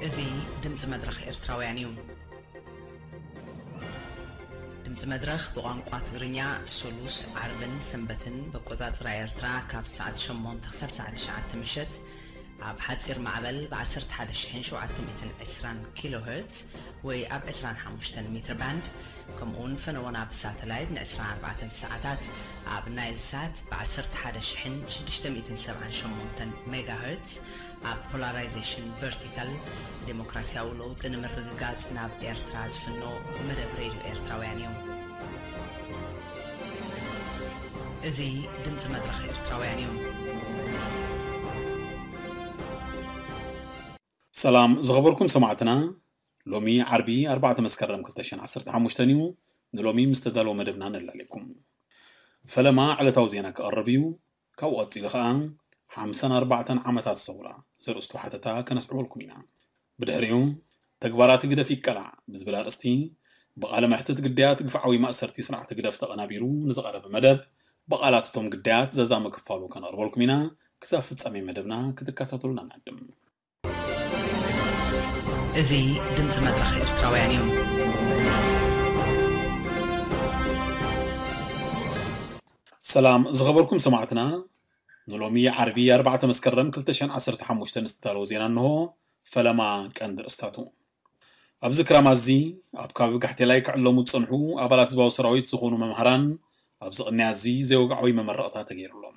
እዚ ድምፂ መድረኽ ኤርትራውያን እዩ። ድምፂ መድረኽ ብቋንቋ ትግርኛ ሰሉስ፣ ዓርብን ሰንበትን በቆፃፅራ ኤርትራ ካብ ሰዓት ሸሞንተ ክሳብ ሰዓት ትሽዓተ ምሸት ኣብ ሓፂር ማዕበል ብ11,720 ኪሎ ሄርትዝ ወይ ኣብ ዕስራን ሓሙሽተን ሜትር ባንድ፣ ከምኡውን ፈነወና ብሳተላይት ን24 ሰዓታት ኣብ ናይል ሳት ብ11,678 ሜጋ ሄርትዝ ኣብ ፖላራይዜሽን ቨርቲካል፣ ዴሞክራሲያዊ ለውጢ ንምርግጋጽ ናብ ኤርትራ ዝፍኖ መደብ ሬድዮ ኤርትራውያን እዩ። እዚ ድምፂ መድረኽ ኤርትራውያን እዩ። ሰላም ዝኸበርኩም ሰማዕትና፣ ሎሚ ዓርቢ ኣርባዕተ መስከረም ክልተ ሽሕን ዓሰርተ ሓሙሽተን እዩ። ንሎሚ ምስ ተዳለወ መደብና ነላልየኩም። ፈለማ ዕለታዊ ዜና ክቐርብ እዩ። ካብኡ ቀጺሉ ኸኣ ሓምሳን ኣርባዕተን ዓመታት ሰውራ ዘርእስቱ ሓተታ ከነስዕበልኩም ኢና። ብድሕሪኡ ተግባራት ህግደፍ ይቀላዕ ብዝብል ኣርእስቲ ብቓለ መሕትት ግዳያት ግፍዓዊ ማእሰርቲ ስርዓት ህግደፍ ተቐናቢሩ ንዝቐረበ መደብ ብቓላት እቶም ግዳያት ዘዛመ ክፋሉ ከነቕርበልኩም ኢና። ክሳብ ፍጻሜ መደብና ክትከታተሉና ንዕድም። እዚ ድምፂ መድረኽ ኤርትራውያን እዩ። ሰላም ዝኸበርኩም ሰማዕትና፣ ንሎሚ ዓርቢ ኣርባዕተ መስከረም ክልተ ሽሕን ዓሰርተ ሓሙሽተን ዝተዳለወ ዜና እንሆ። ፈለማ ቀንዲ ርእስታቱ። ኣብዚ ክራማት እዚ ኣብ ከባቢ ጋሕቴላይ ክዕለሙ ዝጸንሑ ኣባላት ህዝባዊ ሰራዊት ዝኾኑ መምሃራን ኣብዚ ቅንያት እዚ ዘይወግዓዊ መመረቕታ ተገይሩሎም።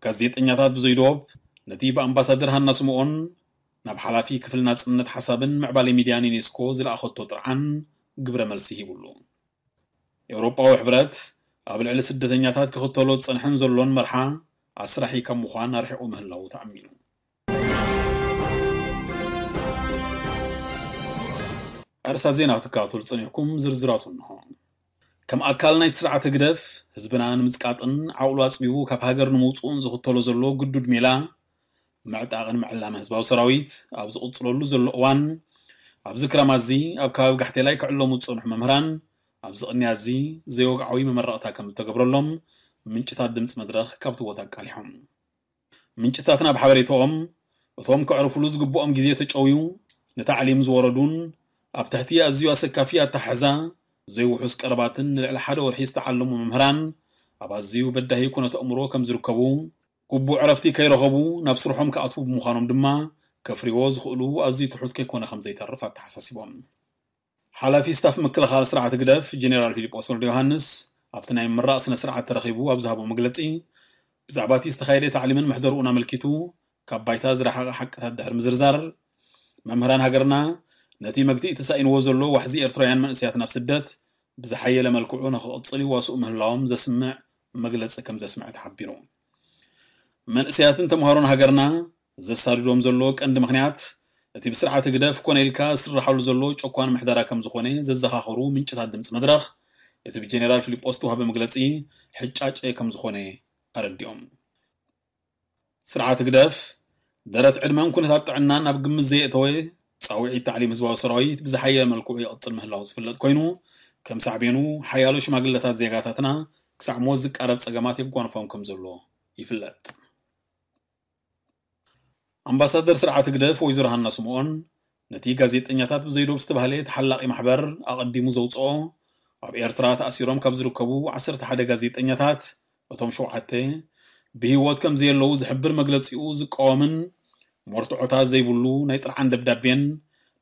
ጋዜጠኛታት ብዘይዶብ ነቲ ብኣምባሳደር ሃና ስምኦን ናብ ሓላፊ ክፍሊ ናጽነት ሓሳብን ምዕባለ ሚድያን ዩኔስኮ ዝለኣኸቶ ጥርዓን ግብረ መልሲ ሂቡሉ። ኤውሮጳዊ ሕብረት ኣብ ልዕሊ ስደተኛታት ክኽተሎ ዝጸንሐን ዘሎን መርሓ ኣስራሒ ካብ ምዃን ኣርሒቑ ምህላዉ ተኣሚኑ። ኣርእስታት ዜና ክትከታተሉ ጸኒሕኩም፣ ዝርዝራቱ እንሆ። ከም ኣካል ናይቲ ስርዓት ህግደፍ ህዝብና ንምጽቃጥን ዓቕሉ ኣጽቢቡ ካብ ሃገር ንምውጽኡን ዝኽተሎ ዘሎ ግዱድ ሜላ ምዕጣቕን ምዕላመ ህዝባዊ ሰራዊት ኣብ ዝቕጽለሉ ዘሎ እዋን፣ ኣብዚ ክራማት እዚ ኣብ ከባቢ ጋሕቴላይ ክዕለሙ ዝጸንሑ መምህራን ኣብዚ ቅንያት እዚ ዘይወግዓዊ መመረቕታ ከም እተገብረሎም ምንጭታት ድምጺ መድረኽ ካብቲ ቦታ ኣቃሊሖም። ምንጭታትና ብሓበሬታኦም፣ እቶም ከዕርፉሉ ዝግብኦም ግዜ ተጨውዩ ንታዕሊም ዝወረዱን ኣብ ትሕቲ ኣዝዩ ኣሰካፊ ኣተሓሕዛ ዘይውሑስ ቀረባትን ንልዕሊ ሓደ ወርሒ ዝተዓለሙ መምህራን ኣብ ኣዝዩ በዳሂ ኩነተ ኣእምሮ ከም ዝርከቡ፣ ግቡእ ዕረፍቲ ከይረኸቡ ናብ ስርሖም ክኣትዉ ብምዃኖም ድማ ከፍርይዎ ዝኽእሉ ኣዝዩ ትሑት ከይኮነ ከም ዘይተርፍ ኣተሓሳሲቦም። ሓላፊ ስታፍ ምክልኻል ስርዓት ህግደፍ ጀኔራል ፊሊጶስ ወልደ ዮሃንስ ኣብቲ ናይ ምምራቕ ስነ ስርዓት ተረኺቡ ኣብ ዝሃቦ መግለጺ፣ ብዛዕባ እቲ ዝተኻየደ ታዕሊምን ምሕደርኡን ኣመልኪቱ ካብ ባይታ ዝረሓቐ ሓቅታት ድሕሪ ምዝርዛር፣ መምህራን ሃገርና ነቲ መግትኢ ተሳኢንዎ ዘሎ ዋሕዚ ኤርትራውያን መንእሰያት ናብ ስደት ብዝሓየለ መልክዑ ንኽቕጽል ይዋስኡ ምህላዎም ዘስምዕ መግለጺ ከም ዘስምዐ ተሓቢሩ። መንእሰያትን ተምሃሮን ሃገርና ዘሳድዶም ዘሎ ቀንዲ ምኽንያት እቲ ብስርዓት ህግደፍ ኮነ ኢልካ ዝስራሓሉ ዘሎ ጨኳን ምሕደራ ከም ዝኾነ ዘዘኻኸሩ ምንጭታት ድምጺ መድረኽ፣ እቲ ብጀኔራል ፊሊጶስ ዝተዋህበ መግለጺ ሕጫጨ ከም ዝኾነ ኣረዲኦም። ስርዓት ህግደፍ ደረት ዕድመን ኩነታት ጥዕናን ኣብ ግምት ዘየእተወ ጻውዒት ታዕሊም ህዝባዊ ሰራዊት ብዝሓየለ መልክዑ ይቕጽል ምህላው ዝፍለጥ ኮይኑ፣ ከም ሳዕቤኑ ሓያሎ ሽማግለታት ዜጋታትና ክሳዕ ሞት ዝቃረብ ጸገማት የጓንፎም ከም ዘሎ ይፍለጥ። ኣምባሳደር ስርዓት ህግደፍ ወይዘሮ ሃና ስምኦን ነቲ ጋዜጠኛታት ብዘይዶብ ዝተባህለ ተሓላቒ ማሕበር ኣቐዲሙ ዘውጽኦ፣ ኣብ ኤርትራ ተኣሲሮም ካብ ዝርከቡ ዓሰርተ ሓደ ጋዜጠኛታት እቶም ሸውዓተ ብህይወት ከም ዘየለዉ ዝሕብር መግለጺኡ ዝቃወምን መርትዖታት ዘይብሉ ናይ ጥርዓን ደብዳቤን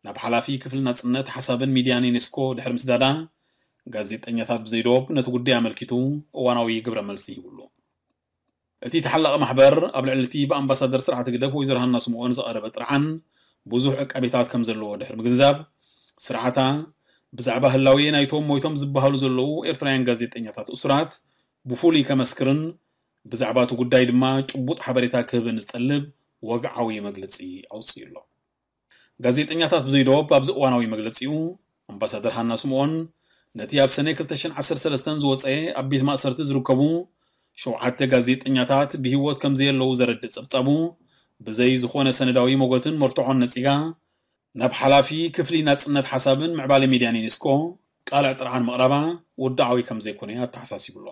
ናብ ሓላፊ ክፍሊ ናጽነት ሓሳብን ሚድያን ዩኔስኮ ድሕሪ ምስዳዳ፣ ጋዜጠኛታት ብዘይዶብ ነቲ ጉዳይ ኣመልኪቱ እዋናዊ ግብረ መልሲ ሂቡሉ። እቲ ተሓላቒ ማሕበር ኣብ ልዕሊ እቲ ብኣምባሳደር ስርዓት ህግደፍ ወይዘሮ ሃና ስምኦን ዝቐረበ ጥርዓን ብዙሕ ዕቃቤታት ከም ዘለዎ ድሕሪ ምግንዛብ፣ ስርዓታ ብዛዕባ ህላዌ ናይቶም ሞይቶም ዝበሃሉ ዘለዉ ኤርትራውያን ጋዜጠኛታት እሱራት ብፍሉይ ከመስክርን ብዛዕባ እቲ ጉዳይ ድማ ጭቡጥ ሓበሬታ ክህብን ዝጠልብ ወግዓዊ መግለጺ ኣውጺኡ ኣሎ። ጋዜጠኛታት ብዘይዶብ ኣብዚ እዋናዊ መግለጺኡ፣ ኣምባሳደር ሃና ስምኦን ነቲ ኣብ ሰነ ክልተ ሽሕን ዓሰርተ ሰለስተን ዝወጸ ኣብ ቤት ማእሰርቲ ዝርከቡ ሸውዓተ ጋዜጠኛታት ብህይወት ከም ዘየለዉ ዘረድእ ጸብጻቡ፣ ብዘይ ዝኾነ ሰነዳዊ ሞገትን መርትዖን ነጺጋ፣ ናብ ሓላፊ ክፍሊ ናጽነት ሓሳብን ምዕባለ ሚድያን ዩኔስኮ ቃልዕ ጥርዓን ምቕራባ ውድዓዊ ከም ዘይኮነ ኣተሓሳሲቡ ኣሎ።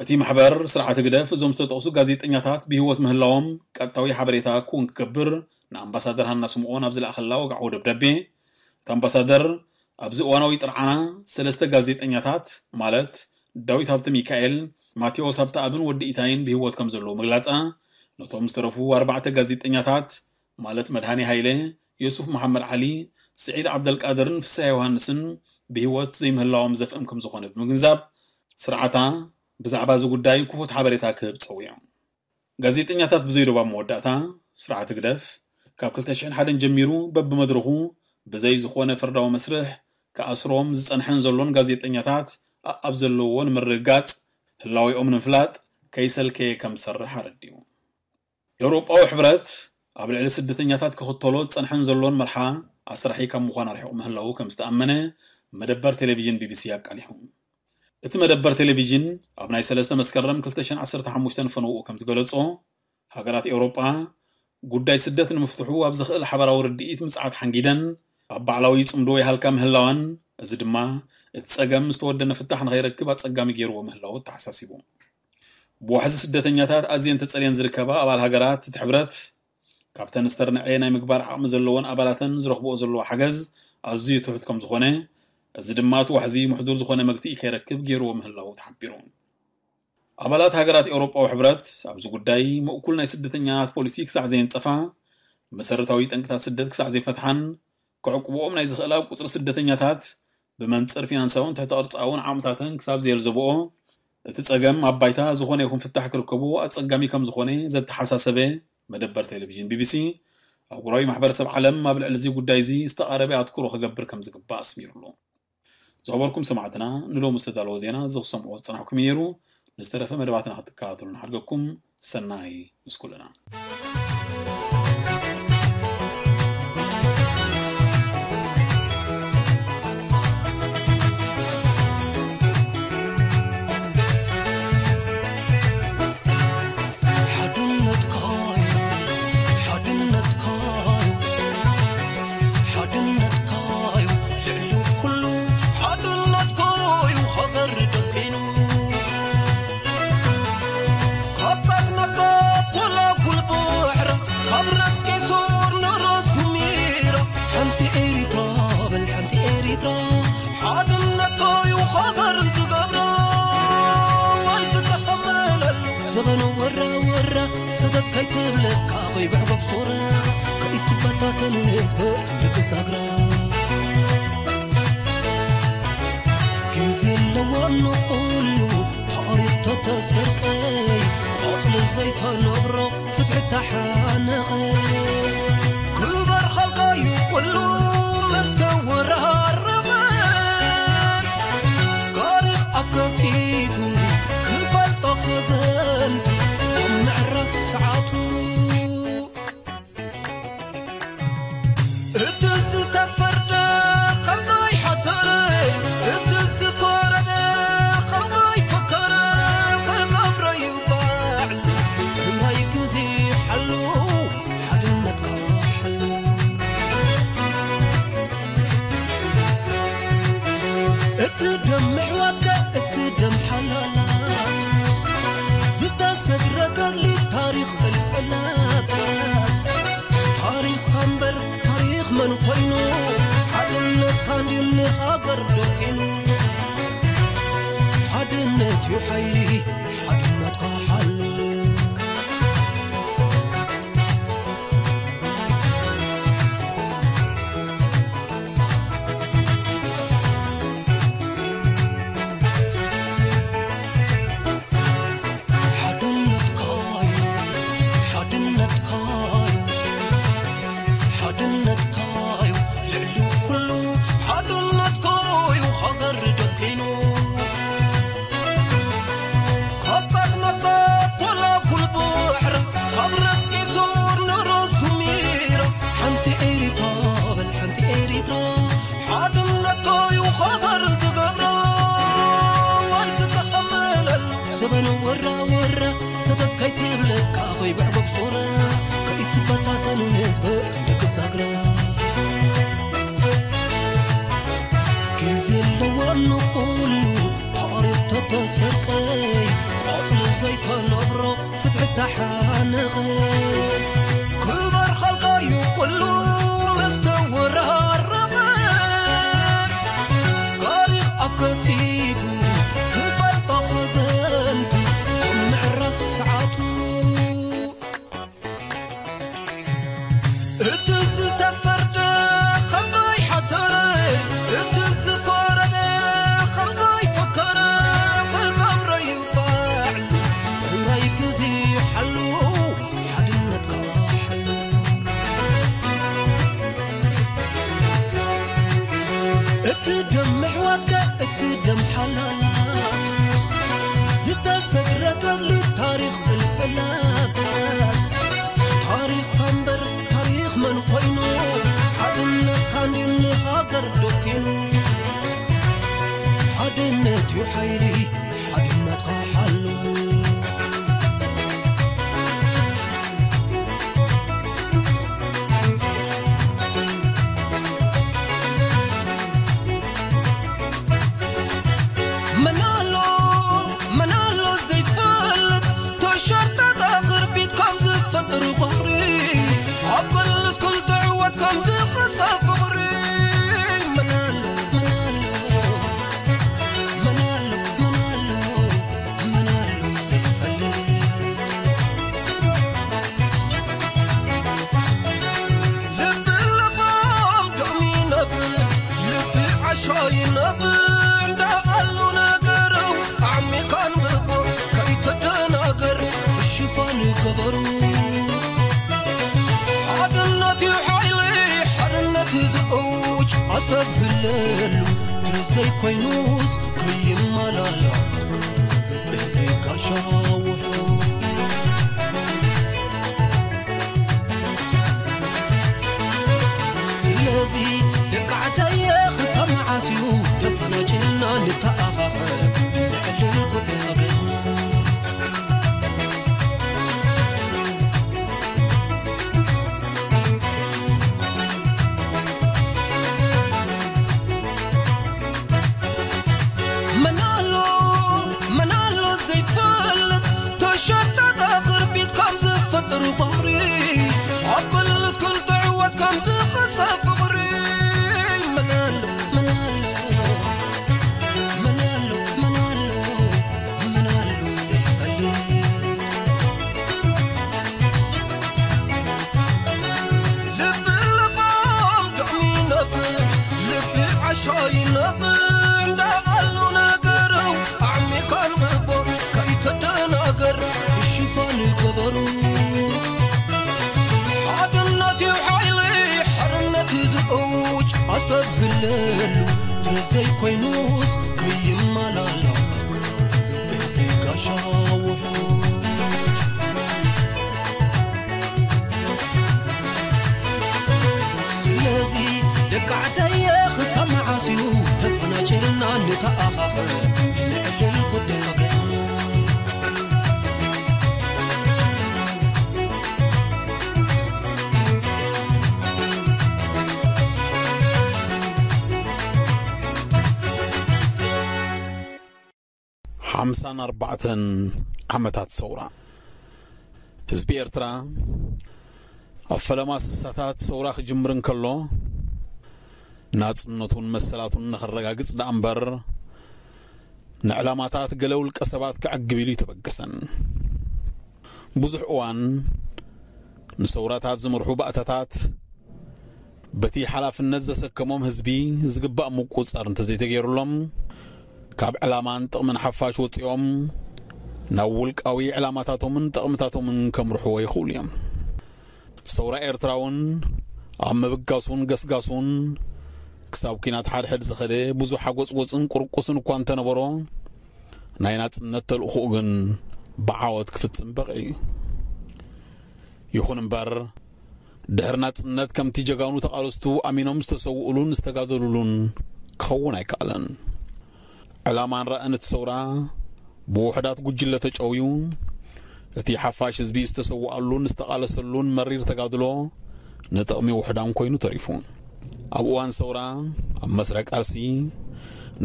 እቲ ማሕበር ስርዓት ህግደፍ እዞም ዝተጠቕሱ ጋዜጠኛታት ብህይወት ምህላዎም ቀጥታዊ ሓበሬታ ክውን ክገብር ንኣምባሳደር ሃና ስምኦን ኣብ ዝለኣኸላ ወግዓዊ ደብዳቤ፣ እቲ ኣምባሳደር ኣብዚ እዋናዊ ጥርዓና ሰለስተ ጋዜጠኛታት ማለት ዳዊት ሃብተ ሚካኤል፣ ማቴዎስ ሃብተኣብን ወዲ ኢታይን ብህይወት ከም ዘለዉ ምግላጻ፣ ነቶም ዝተረፉ ኣርባዕተ ጋዜጠኛታት ማለት መድሃኔ ሃይለ፣ ዮሱፍ መሓመድ ዓሊ፣ ስዒድ ዓብደልቃድርን ፍስሃ ዮሃንስን ብህይወት ዘይምህላዎም ዘፍእም ከም ዝኾነ ብምግንዛብ፣ ስርዓታ ብዛዕባ እዚ ጉዳይ ክፉት ሓበሬታ ክህብ ጸዊዑ። ጋዜጠኛታት ብዘይዶብ ኣብ መወዳእታ፣ ስርዓት ህግደፍ ካብ ክልተ ሽሕን ሓደን ጀሚሩ በብመድረኹ ብዘይ ዝኾነ ፍርዳዊ መስርሕ ክኣስሮም ዝጸንሐን ዘሎን ጋዜጠኛታት ኣኣብ ዘለውዎ ንምርግጋጽ፣ ህላዌኦም ንምፍላጥ ከይሰልከየ ከም ዝሰርሕ ኣረዲኡ። ኤውሮጳዊ ሕብረት ኣብ ልዕሊ ስደተኛታት ክኽተሎ ዝጸንሐን ዘሎን መርሓ ኣስራሒ ካብ ምዃን ኣርሒቑ ምህላዉ ከም ዝተኣመነ መደበር ቴሌቪዥን ቢቢሲ ኣቃሊሑ። እቲ መደበር ቴሌቪዥን ኣብ ናይ ሰለስተ መስከረም ክልተ ሽሕን ዓሰርተ ሓሙሽተን ፈነውኡ ከም ዝገለጾ፣ ሃገራት ኤውሮጳ ጉዳይ ስደት ንምፍትሑ ኣብ ዘኽእል ሓባራዊ ርድኢት ምጽዓት ሓንጊደን ኣብ ባዕላዊ ጽምዶ ይሃልካ ምህላወን፣ እዚ ድማ እቲ ጸገም ዝተወደነ ፍታሕ ንኸይረክብ ኣጸጋሚ ገይርዎ ምህላዉ ተሓሳሲቡ። ብዋሕዚ ስደተኛታት ኣዝየን ተጸልየን ዝርከባ ኣባል ሃገራት እቲ ሕብረት፣ ካብተን ዝተርንዐ ናይ ምግባር ዓቕሚ ዘለወን ኣባላተን ዝረኽብኦ ዘለዋ ሓገዝ ኣዝዩ ትሑት ከም ዝኾነ፣ እዚ ድማ እቲ ዋሕዚ ምሕዱር ዝኾነ መግትኢ ከይረክብ ገይርዎ ምህላዉ ተሓቢሩ። ኣባላት ሃገራት ኤውሮጳዊ ሕብረት ኣብዚ ጉዳይ ምእኩል ናይ ስደተኛታት ፖሊሲ ክሳዕ ዘየንጸፋ፣ መሰረታዊ ጠንቅታት ስደት ክሳዕ ዘይፈትሓን፣ ክዕቁብኦም ናይ ዝኽእላ ቁጽሪ ስደተኛታት ብመንጽር ፊናንሳውን ትሕተ ቅርጻውን ዓቕምታተን ክሳብ ዘየልዘብኦ፣ እቲ ጸገም ኣብ ባይታ ዝኾነ ይኹን ፍታሕ ክርከቦ ኣጸጋሚ ከም ዝኾነ ዘተሓሳሰበ መደበር ቴሌቪዥን ቢቢሲ፣ ኣህጉራዊ ማሕበረሰብ ዓለም ኣብ ልዕሊ እዚ ጉዳይ እዚ ዝተቓረበ ኣትኩሮ ክገብር ከም ዝግባእ ኣስሚሩሉ። ዝኸበርኩም ሰማዕትና፣ ንሎሚ ዝተዳለወ ዜና እዚ ክሰምዕዎ ዝጸናሕኩም እዩ ነይሩ። ንዝተረፈ መደባትና ክትከታተሉ ንሓድገኩም። ሰናይ ምስ ኩልና። ሓድነትካዩ፣ ሓድነትካዩ፣ ሓድነትካዩ ልዕሊ ኩሉ፣ ሓድነትካዩ ሃገር ደቂኑ። ካብ ጻት ናብ ጻት ጎላጉል ባሕራ፣ ካብ ራስ ጌሶር ንራስ ሁሚራ፣ ሓንቲ ኤሪትራ በል ሓንቲ ኤሪትራ፣ ሓድነትካዩ ሃገር ዝገብራ። ኣይትተኸመለሉ ዘበኑ ወራ ወራ፣ ሰተት ከይትብለካ ከይብዕጎብ ሶራ፣ ከይትበታተን ህዝቢ ክንዲ ክሳግራ። ግዜ ኣለዋ ንኹሉ ታሪኽ ተተሰርቀ፣ ቆጽሊ ዘይተነብሮ ፍትሒ ተሓነቐ። ክበር ኸልካዩ ኩሉ ምስ ተወራረቐ፣ ታሪኽ ኣብ ከፊቱ ዝፈልጦ ኸዘን ኣብ ምዕራፍ ሰዓቱ። እቲ ዝተፈርደ ከም ዘይሓሰረ፣ እቲ ዝፈረደ ከም ዘይፈከረ፣ ክገብሮ እዩ ባዕሉ። ጥራይ ግዜ ሓሉ፣ ሓድነትካ ሓሉ። እቲ ደም ምሕዋትካ፣ እቲ ደም ሓላላት ዝተሰግረ ገድሊ ታሪኽ እልፍላት። ታሪኽካ እምበር ታሪኽ መን ኮይኑ? ሓድነትካ እንድዩ ንሃገር ደቂኑ። ሓድነት እዩ ሓይሊ፣ ሓድነትካ ሓሉ። ሓድነትካዩ፣ ሓድነትካዩ፣ ሓድነትካዩ ልዕሊ ኩሉ፣ ሓድነትካዩ ሃገር ደቂኑ። ካብ ጻት ናብ ጻት ጎላጉል ባሕራ፣ ካብ ራስ ጌሶር ንራስ ሁሚራ፣ ሓንቲ ኤሪትራ በል ሓንቲ ኤሪትራ፣ ሓድነትካዩ ሃገር ዝገብራ። ኣይትተኸመለሉ ዘበኑ ወራ ወራ፣ ሰተት ከይትብለካ ከይብዕጎብ ሶራ፣ ከይትበታተን ህዝቢ ክንዲ ክሳግራ። ግዜ ኣለዋ ንኹሉ ታሪኽ ተተሰርቀ፣ ዘይተነብሮ ፍትሒ ተሓነቐ። ክበርኸልካ እዩ ኩሉ ምስ ተወራረቐ። ታሪኽ ኣፍ ከፊቱ ዝፈልጦ ኸዘንቱ ኣብ ምዕራፍ ሰዓቱ። እቲ ዝተፈርደ ከም ዘይሓሰረ፣ እቲ ዝፈረደ ከም ዘይፈከረ፣ ክገብሮ እዩ ባዕሉ። ጥራይ ግዜ ሓሉ፣ ሓድነትካ ሓሉ። እቲ ደም ኣሕዋትካ፣ እቲ ደም ሓላላት ዝተሰግረ ገድሊ ታሪኽ እልፍላት። ታሪኽካ እምበር ታሪኽ መን ኮይኑ? ሓድነትካ እንድዩ ንሃገር ደኪኑ። ሓድነት እዩ ሓይሊ፣ ሓድነትካ ሓሉ። መን ኣሎ፣ መን ኣሎ ዘይፈልጥ፣ ተሸርጠጠ ክርቢት ከም ዝፈጥር ባሕሪ፣ ኣብ ቅልስ ክልተ ዕወት ከም ዝኸሰ ፍቕሪ። መን ኣሎ፣ መን ኣሎ፣ መን ኣሎ፣ መን ኣሎ፣ መን ኣሎ ዘይፈልጥ? ልቢ ለባም ደም ይነብር፣ ልቢ ዓሻ ይነብር፣ እንዳኣሉ ነገረው፣ ኣዕሚካ ኣንብቦ፣ ከይትደናገር፣ ሽፋን ገበሩ። ሓድነት እዩ ሓይሊ፣ ሓድነት እዩ ዝእውጅ፣ ኣስተብህለሉ፣ ተዘይኮይኑስ ከይመላላ። እዚ ጋሻ ውሑድ። ስለዚ ደቂ ዓደየ ክሳብ መዓስ እዩ ተፈናጭልና ንተኣኻኸብ ንዕልል ጉዳይ ሃገርና። መን ኣሎ፣ መን ኣሎ ዘይፈልጥ፣ ተሸርጠጠ ክርቢት ከም ዝፈጥር ባሕሪ፣ ኣብ ቅልስ ክልተ ዕወት ከም ዝኸሰ ፍቕሪ። መን ኣሎ፣ መን ኣሎ፣ መን ኣሎ፣ መን ኣሎ፣ መን ኣሎ ዘይፈልጥ? ልቢ ለባም ደም ይነብር፣ ልቢ ዓሻ ይነብር፣ እንዳኣሉ ነገረው፣ ኣዕሚካ ኣንብቦ፣ ከይትደናገር፣ ሽፋን ገበሩ። ሓድነት እዩ ሓይሊ፣ ሓርነት እዩ ዝእውጅ፣ ኣስተብህለሉ፣ ተዘይኮይኑስ ከይመላላ። እዚ ጋሻ ውሑድ። ስለዚ ደቂ ዓደየ ክሳብ መዓስ እዩ ተፈናጭልና ንተኣኻኸብ ንዕልል ጉዳይ ሃገርና። ሓምሳን ኣርባዕተን ዓመታት ሰውራ። ህዝቢ ኤርትራ ኣብ ፈለማ ስሳታት ሰውራ ክጅምር እንከሎ፣ ናጽነቱን መሰላቱን ንኸረጋግጽ ደኣ እምበር፣ ንዕላማታት ገለ ውልቀ ሰባት ክዕግብ ኢሉ ኣይተበገሰን። ብዙሕ እዋን ንሰውራታት ዝመርሑ ባእታታት በቲ ሓላፍነት ዘሰከሞም ህዝቢ ዝግባእ ምቁጽጻር እንተዘይተገይሩሎም፣ ካብ ዕላማን ጥቕምን ሓፋሽ ወጺኦም ናብ ውልቃዊ ዕላማታቶምን ጥቕምታቶምን ከምርሕዎ ይኽእሉ እዮም። ሰውራ ኤርትራ እውን ኣብ ምብጋሱን ገስጋሱን ክሳብ ኲናት ሓድሕድ ዝኸደ ብዙሕ ሓጎጽጎጽን ቁርቁስን እኳ እንተነበሮ፣ ናይ ናጽነት ተልእኾኡ ግን ብዓወት ክፍጽም በቒዑ። ይኹን እምበር፣ ድሕሪ ናጽነት ከምቲ ጀጋኑ ተቓለስቱ ኣሚኖም ዝተሰውኡሉን ዝተጋደሉሉን ክኸውን ኣይከኣለን። ዕላማን ራእን እቲ ሰውራ ብውሑዳት ጉጅለ ተጨውዩ፣ እቲ ሓፋሽ ህዝቢ ዝተሰውኣሉን ዝተቓለሰሉን መሪር ተጋድሎ ንጥቕሚ ውሑዳን ኮይኑ ተሪፉ። ኣብ እዋን ሰውራ፣ ኣብ መስርዕ ቃልሲ፣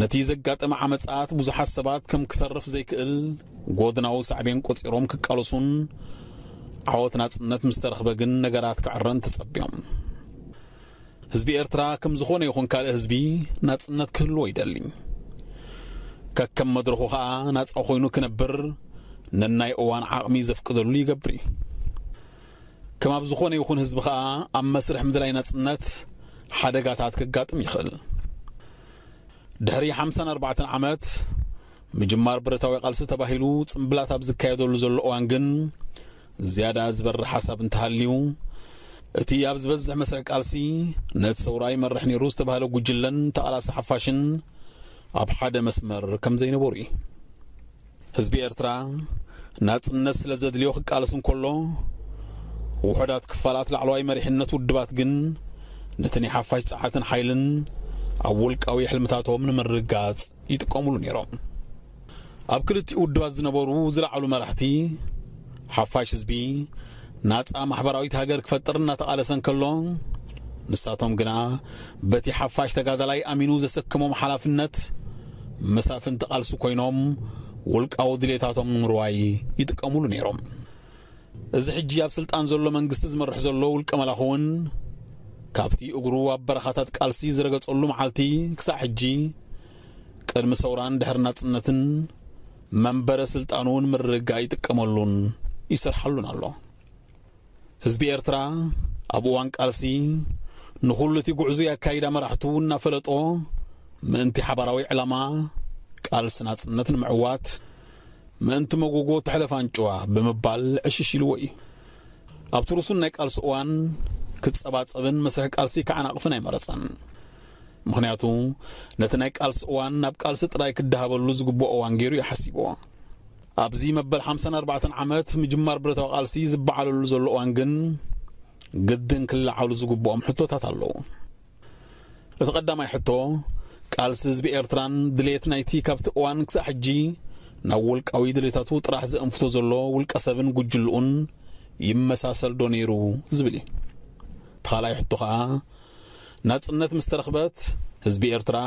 ነቲ ዘጋጠመ ዓመጻት ብዙሓት ሰባት ከም ክተርፍ ዘይክእል ጎድናዊ ሳዕቤን ቆጺሮም ክቃለሱን፣ ዓወት ናጽነት ምስ ተረኽበ ግን ነገራት ክዕረን ተጸብዮም። ህዝቢ ኤርትራ ከም ዝኾነ ይኹን ካልእ ህዝቢ ናጽነት ክህልዎ ይደሊ። ከከም መድረኹ ኸኣ ናጻ ኮይኑ ክነብር ነናይ እዋን ዓቕሚ ዘፍቅደሉ ይገብር እዩ። ከም ኣብ ዝኾነ ይኹን ህዝቢ ኸኣ ኣብ መስርሕ ምድላይ ናጽነት ሓደጋታት ከጋጥም ይኽእል። ድሕሪ ሓምሳን ኣርባዕተን ዓመት ምጅማር ብረታዊ ቃልሲ ተባሂሉ ጽምብላት ኣብ ዝካየደሉ ዘሎ እዋን ግን ዝያዳ ዝበርህ ሓሳብ እንተሃልዩ፣ እቲ ኣብ ዝበዝሕ መስርሕ ቃልሲ ነቲ ሰውራ ይመርሕ ነይሩ ዝተባህለ ጉጅለን ተቓላሲ ሓፋሽን ኣብ ሓደ መስመር ከም ዘይነበሩ እዩ። ህዝቢ ኤርትራ ናጽነት ስለ ዘድልዮ ክቃለስ እንከሎ፣ ውሑዳት ክፋላት ላዕለዋይ መሪሕነት ውድባት ግን ነቲ ናይ ሓፋሽ ጸዓትን ሓይልን ኣብ ውልቃዊ ሕልምታቶም ንምርግጋጽ ይጥቀሙሉ ነይሮም። ኣብ ክልቲኡ ውድባት ዝነበሩ ዝለዓሉ መራሕቲ፣ ሓፋሽ ህዝቢ ናጻ ማሕበራዊት ሃገር ክፈጥር እናተቓለሰ እንከሎ፣ ንሳቶም ግና በቲ ሓፋሽ ተጋዳላይ ኣሚኑ ዘሰከሞም ሓላፍነት መሳፍንቲ ቃልሲ ኮይኖም ውልቃዊ ድሌታቶም ንምርዋይ ይጥቀሙሉ ነይሮም። እዚ ሕጂ ኣብ ስልጣን ዘሎ መንግስቲ ዝመርሕ ዘሎ ውልቀ መላኺ እውን ካብቲ እግሩ ኣብ በረኻታት ቃልሲ ዝረገጸሉ መዓልቲ ክሳዕ ሕጂ ቅድሚ ሰውራን ድሕሪ ናጽነትን መንበረ ስልጣኑ ንምርግጋእ ይጥቀመሉን ይሰርሓሉን ኣሎ። ህዝቢ ኤርትራ ኣብ እዋን ቃልሲ ንኹሉ እቲ ጉዕዞ ኣካይዳ መራሕቱ እናፈለጦ ምእንቲ ሓባራዊ ዕላማ ቃልሲ ናጽነት ንምዕዋት ምእንቲ መጎጎ ተሕለፍ ኣንጭዋ ብምባል ዕሽሽ ኢልዎ እዩ። ኣብቲ ርሱን ናይ ቃልሲ እዋን ክጸባጸብን መስርሕ ቃልሲ ክዓናቕፍን ኣይመረጸን። ምኽንያቱ ነቲ ናይ ቃልሲ እዋን ናብ ቃልሲ ጥራይ ክደሃበሉ ዝግብኦ እዋን ገይሩ እዩ ሓሲብዎ። ኣብዚ መበል ሓምሳን ኣርባዕተን ዓመት ምጅማር ብረታዊ ቃልሲ ዝበዓለሉ ዘሎ እዋን ግን ግድን ክለዓሉ ዝግብኦም ሕቶታት ኣለዉ። እቲ ቀዳማይ ሕቶ፣ ቃልሲ ህዝቢ ኤርትራን ድሌት ናይቲ ካብቲ እዋን ክሳዕ ሕጂ ናብ ውልቃዊ ድሌታቱ ጥራሕ ዘእንፍቶ ዘሎ ውልቀ ሰብን ጉጅልኡን ይመሳሰል ዶ ነይሩ ዝብል እዩ። እቲ ካልኣይ ሕቶ ኸኣ፣ ናጽነት ምስ ተረኽበት ህዝቢ ኤርትራ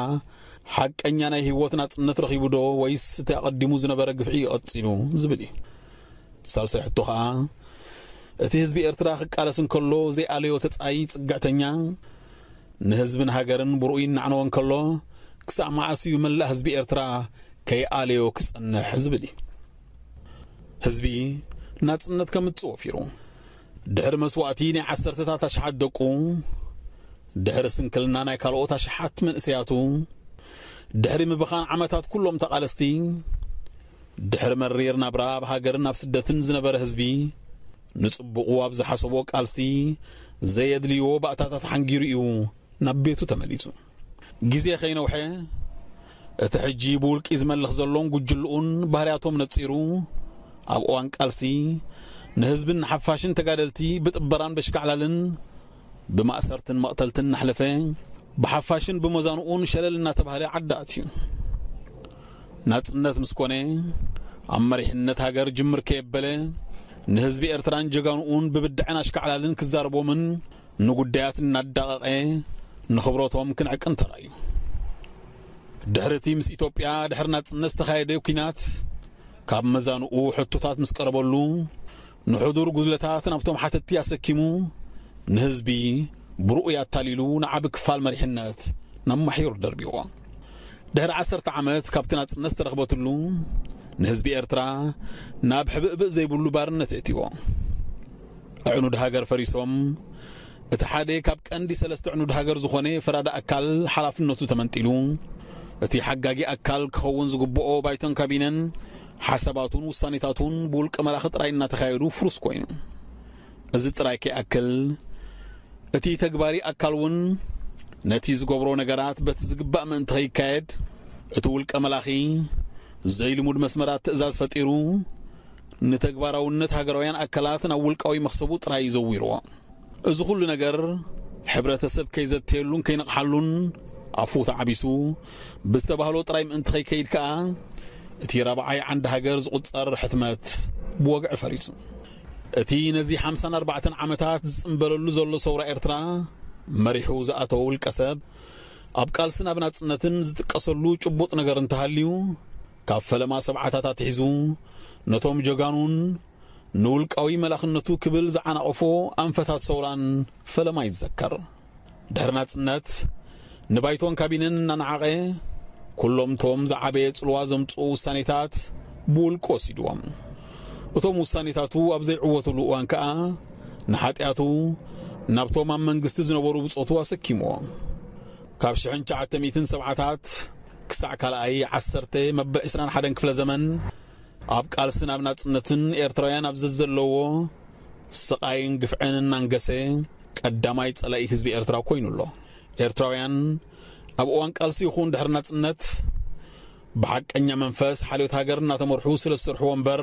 ሓቀኛ ናይ ህይወት ናጽነት ረኺቡ ዶ ወይስ እቲ ኣቐዲሙ ዝነበረ ግፍዒ እዩ ቀጺሉ ዝብል እዩ። ሳልሳይ ሕቶ ኸኣ፣ እቲ ህዝቢ ኤርትራ ክቃለስ እንከሎ ዘይኣለዮ ተጻይ ጽግዕተኛ፣ ንህዝብን ሃገርን ብርኡ ይናዕነዎ እንከሎ፣ ክሳዕ መዓስ እዩ መላእ ህዝቢ ኤርትራ ከይኣለዮ ክጸንሕ ዝብል እዩ። ህዝቢ ናጽነት ከምጽእ ወፊሩ። ድሕሪ መስዋእቲ ናይ ዓሰርተታት ኣሽሓት ደቁ፣ ድሕሪ ስንክልና ናይ ካልኦት ኣሽሓት መንእሰያቱ፣ ድሕሪ ምብኻን ዓመታት ኩሎም ተቓለስቲ፣ ድሕሪ መሪር ናብራ ኣብ ሃገርን ኣብ ስደትን ዝነበረ ህዝቢ፣ ንጽቡቑ ኣብ ዝሓሰቦ ቃልሲ ዘየድልይዎ ባእታታት ሓንጊሩ እዩ ናብ ቤቱ ተመሊሱ። ግዜ ከይነውሐ፣ እቲ ሕጂ ብውልቂ ዝመልኽ ዘሎን ጉጅልኡን ባህርያቶም ነጺሩ፣ ኣብ እዋን ቃልሲ ንህዝብን ንሓፋሽን ተጋደልቲ ብጥበራን በሽካዕላልን ብማእሰርትን መቕተልትን እናሕለፈ፣ ብሓፋሽን ብመዛንኡን ሸለል እናተባህለ ዓዲ ኣትዩ። ናጽነት ምስ ኮነ፣ ኣብ መሪሕነት ሃገር ጅምር ከየበለ፣ ንህዝቢ ኤርትራን ጀጋንኡን ብብድዐን ኣሽካዕላልን ክዛረቦምን ንጉዳያት እናዳቐቐ ንኽብረቶም ክንዕቅን ተራእዩ። ድሕሪ እቲ ምስ ኢትዮጵያ ድሕሪ ናጽነት ዝተኻየደ ኲናት፣ ካብ መዛንኡ ሕቶታት ምስ ቀረበሉ፣ ንሕዱር ጉድለታት ናብቶም ሓተትቲ ኣሰኪሙ፣ ንህዝቢ ብርኡይ ኣታሊሉ ንዓቢ ክፋል መሪሕነት ናብ ማሕዩር ደርቢዎ። ድሕሪ ዓሰርተ ዓመት ካብቲ ናጽነት ዝተረኽበትሉ፣ ንህዝቢ ኤርትራ ናብ ሕብእብእ ዘይብሉ ባርነት የእትዎ። ኣዕኑድ ሃገር ፈሪሶም፣ እቲ ሓደ ካብ ቀንዲ ሰለስተ ዕኑድ ሃገር ዝኾነ ፈራዲ ኣካል ሓላፍነቱ ተመንጢሉ፣ እቲ ሓጋጊ ኣካል ክኸውን ዝግብኦ ባይቶን ካቢነን ሓሳባቱን ውሳኔታቱን ብውልቀ መላኺ ጥራይ እናተኻየዱ ፍሩስ ኮይኑ። እዚ ጥራይ ከይኣክል፣ እቲ ተግባሪ ኣካል እውን ነቲ ዝገብሮ ነገራት በቲ ዝግባእ ምእንቲ ከይካየድ፣ እቲ ውልቀ መላኺ ዘይልሙድ መስመራት ትእዛዝ ፈጢሩ፣ ንተግባራውነት ሃገራውያን ኣካላት ናብ ውልቃዊ መኽሰቡ ጥራይ እዩ ዘዊርዎ። እዚ ኩሉ ነገር ሕብረተሰብ ከይዘተየሉን ከይነቕሓሉን ኣፉ ተዓቢሱ ብዝተባህሎ ጥራይ ምእንቲ ከይከይድ ከኣ፣ እቲ ራብዓይ ዓንዲ ሃገር ዝቑጸር ሕትመት ብወግዒ ፈሪሱ። እቲ ነዚ ሓምሳን ኣርባዕተን ዓመታት ዝጽምበለሉ ዘሎ ሰውራ ኤርትራ መሪሑ ዝኣተወ ውልቀ ሰብ፣ ኣብ ቃልስን ኣብ ናጽነትን ዝጥቀሰሉ ጭቡጥ ነገር እንተሃልዩ፣ ካብ ፈለማ ሰብዓታት ኣትሒዙ ነቶም ጀጋኑን ንውልቃዊ መላኽነቱ ክብል ዝዓናቐፎ ኣንፈታት ሰውራን ፈለማ ይዘከር። ድሕሪ ናጽነት ንባይቶን ካቢነን እናነዓቐ፣ ኩሎም እቶም ዝዓበየ ጽልዋ ዘምጽኡ ውሳኔታት ብውልቁ ወሲድዎም። እቶም ውሳኔታቱ ኣብ ዘይዕወትሉ እዋን ከኣ ንሓጢኣቱ ናብቶም ኣብ መንግስቲ ዝነበሩ ብጾቱ ኣሰኪምዎ። ካብ ሽሕን ትሽዓተ ሚእትን ሰብዓታት ክሳዕ ካልኣይ ዓሰርተ መበል ዕስራን ሓደን ክፍለ ዘመን ኣብ ቃልሲ ናብ ናጽነትን ኤርትራውያን ኣብ ዘዘለዎ ስቓይን ግፍዕን እናንገሰ ቀዳማይ ጸላኢ ህዝቢ ኤርትራ ኮይኑ ኣሎ። ኤርትራውያን ኣብ እዋን ቃልሲ ይኹን ድሕሪ ናጽነት ብሓቀኛ መንፈስ ሓልዮት ሃገር እናተመርሑ ስለ ዝሰርሕዎ እምበር፣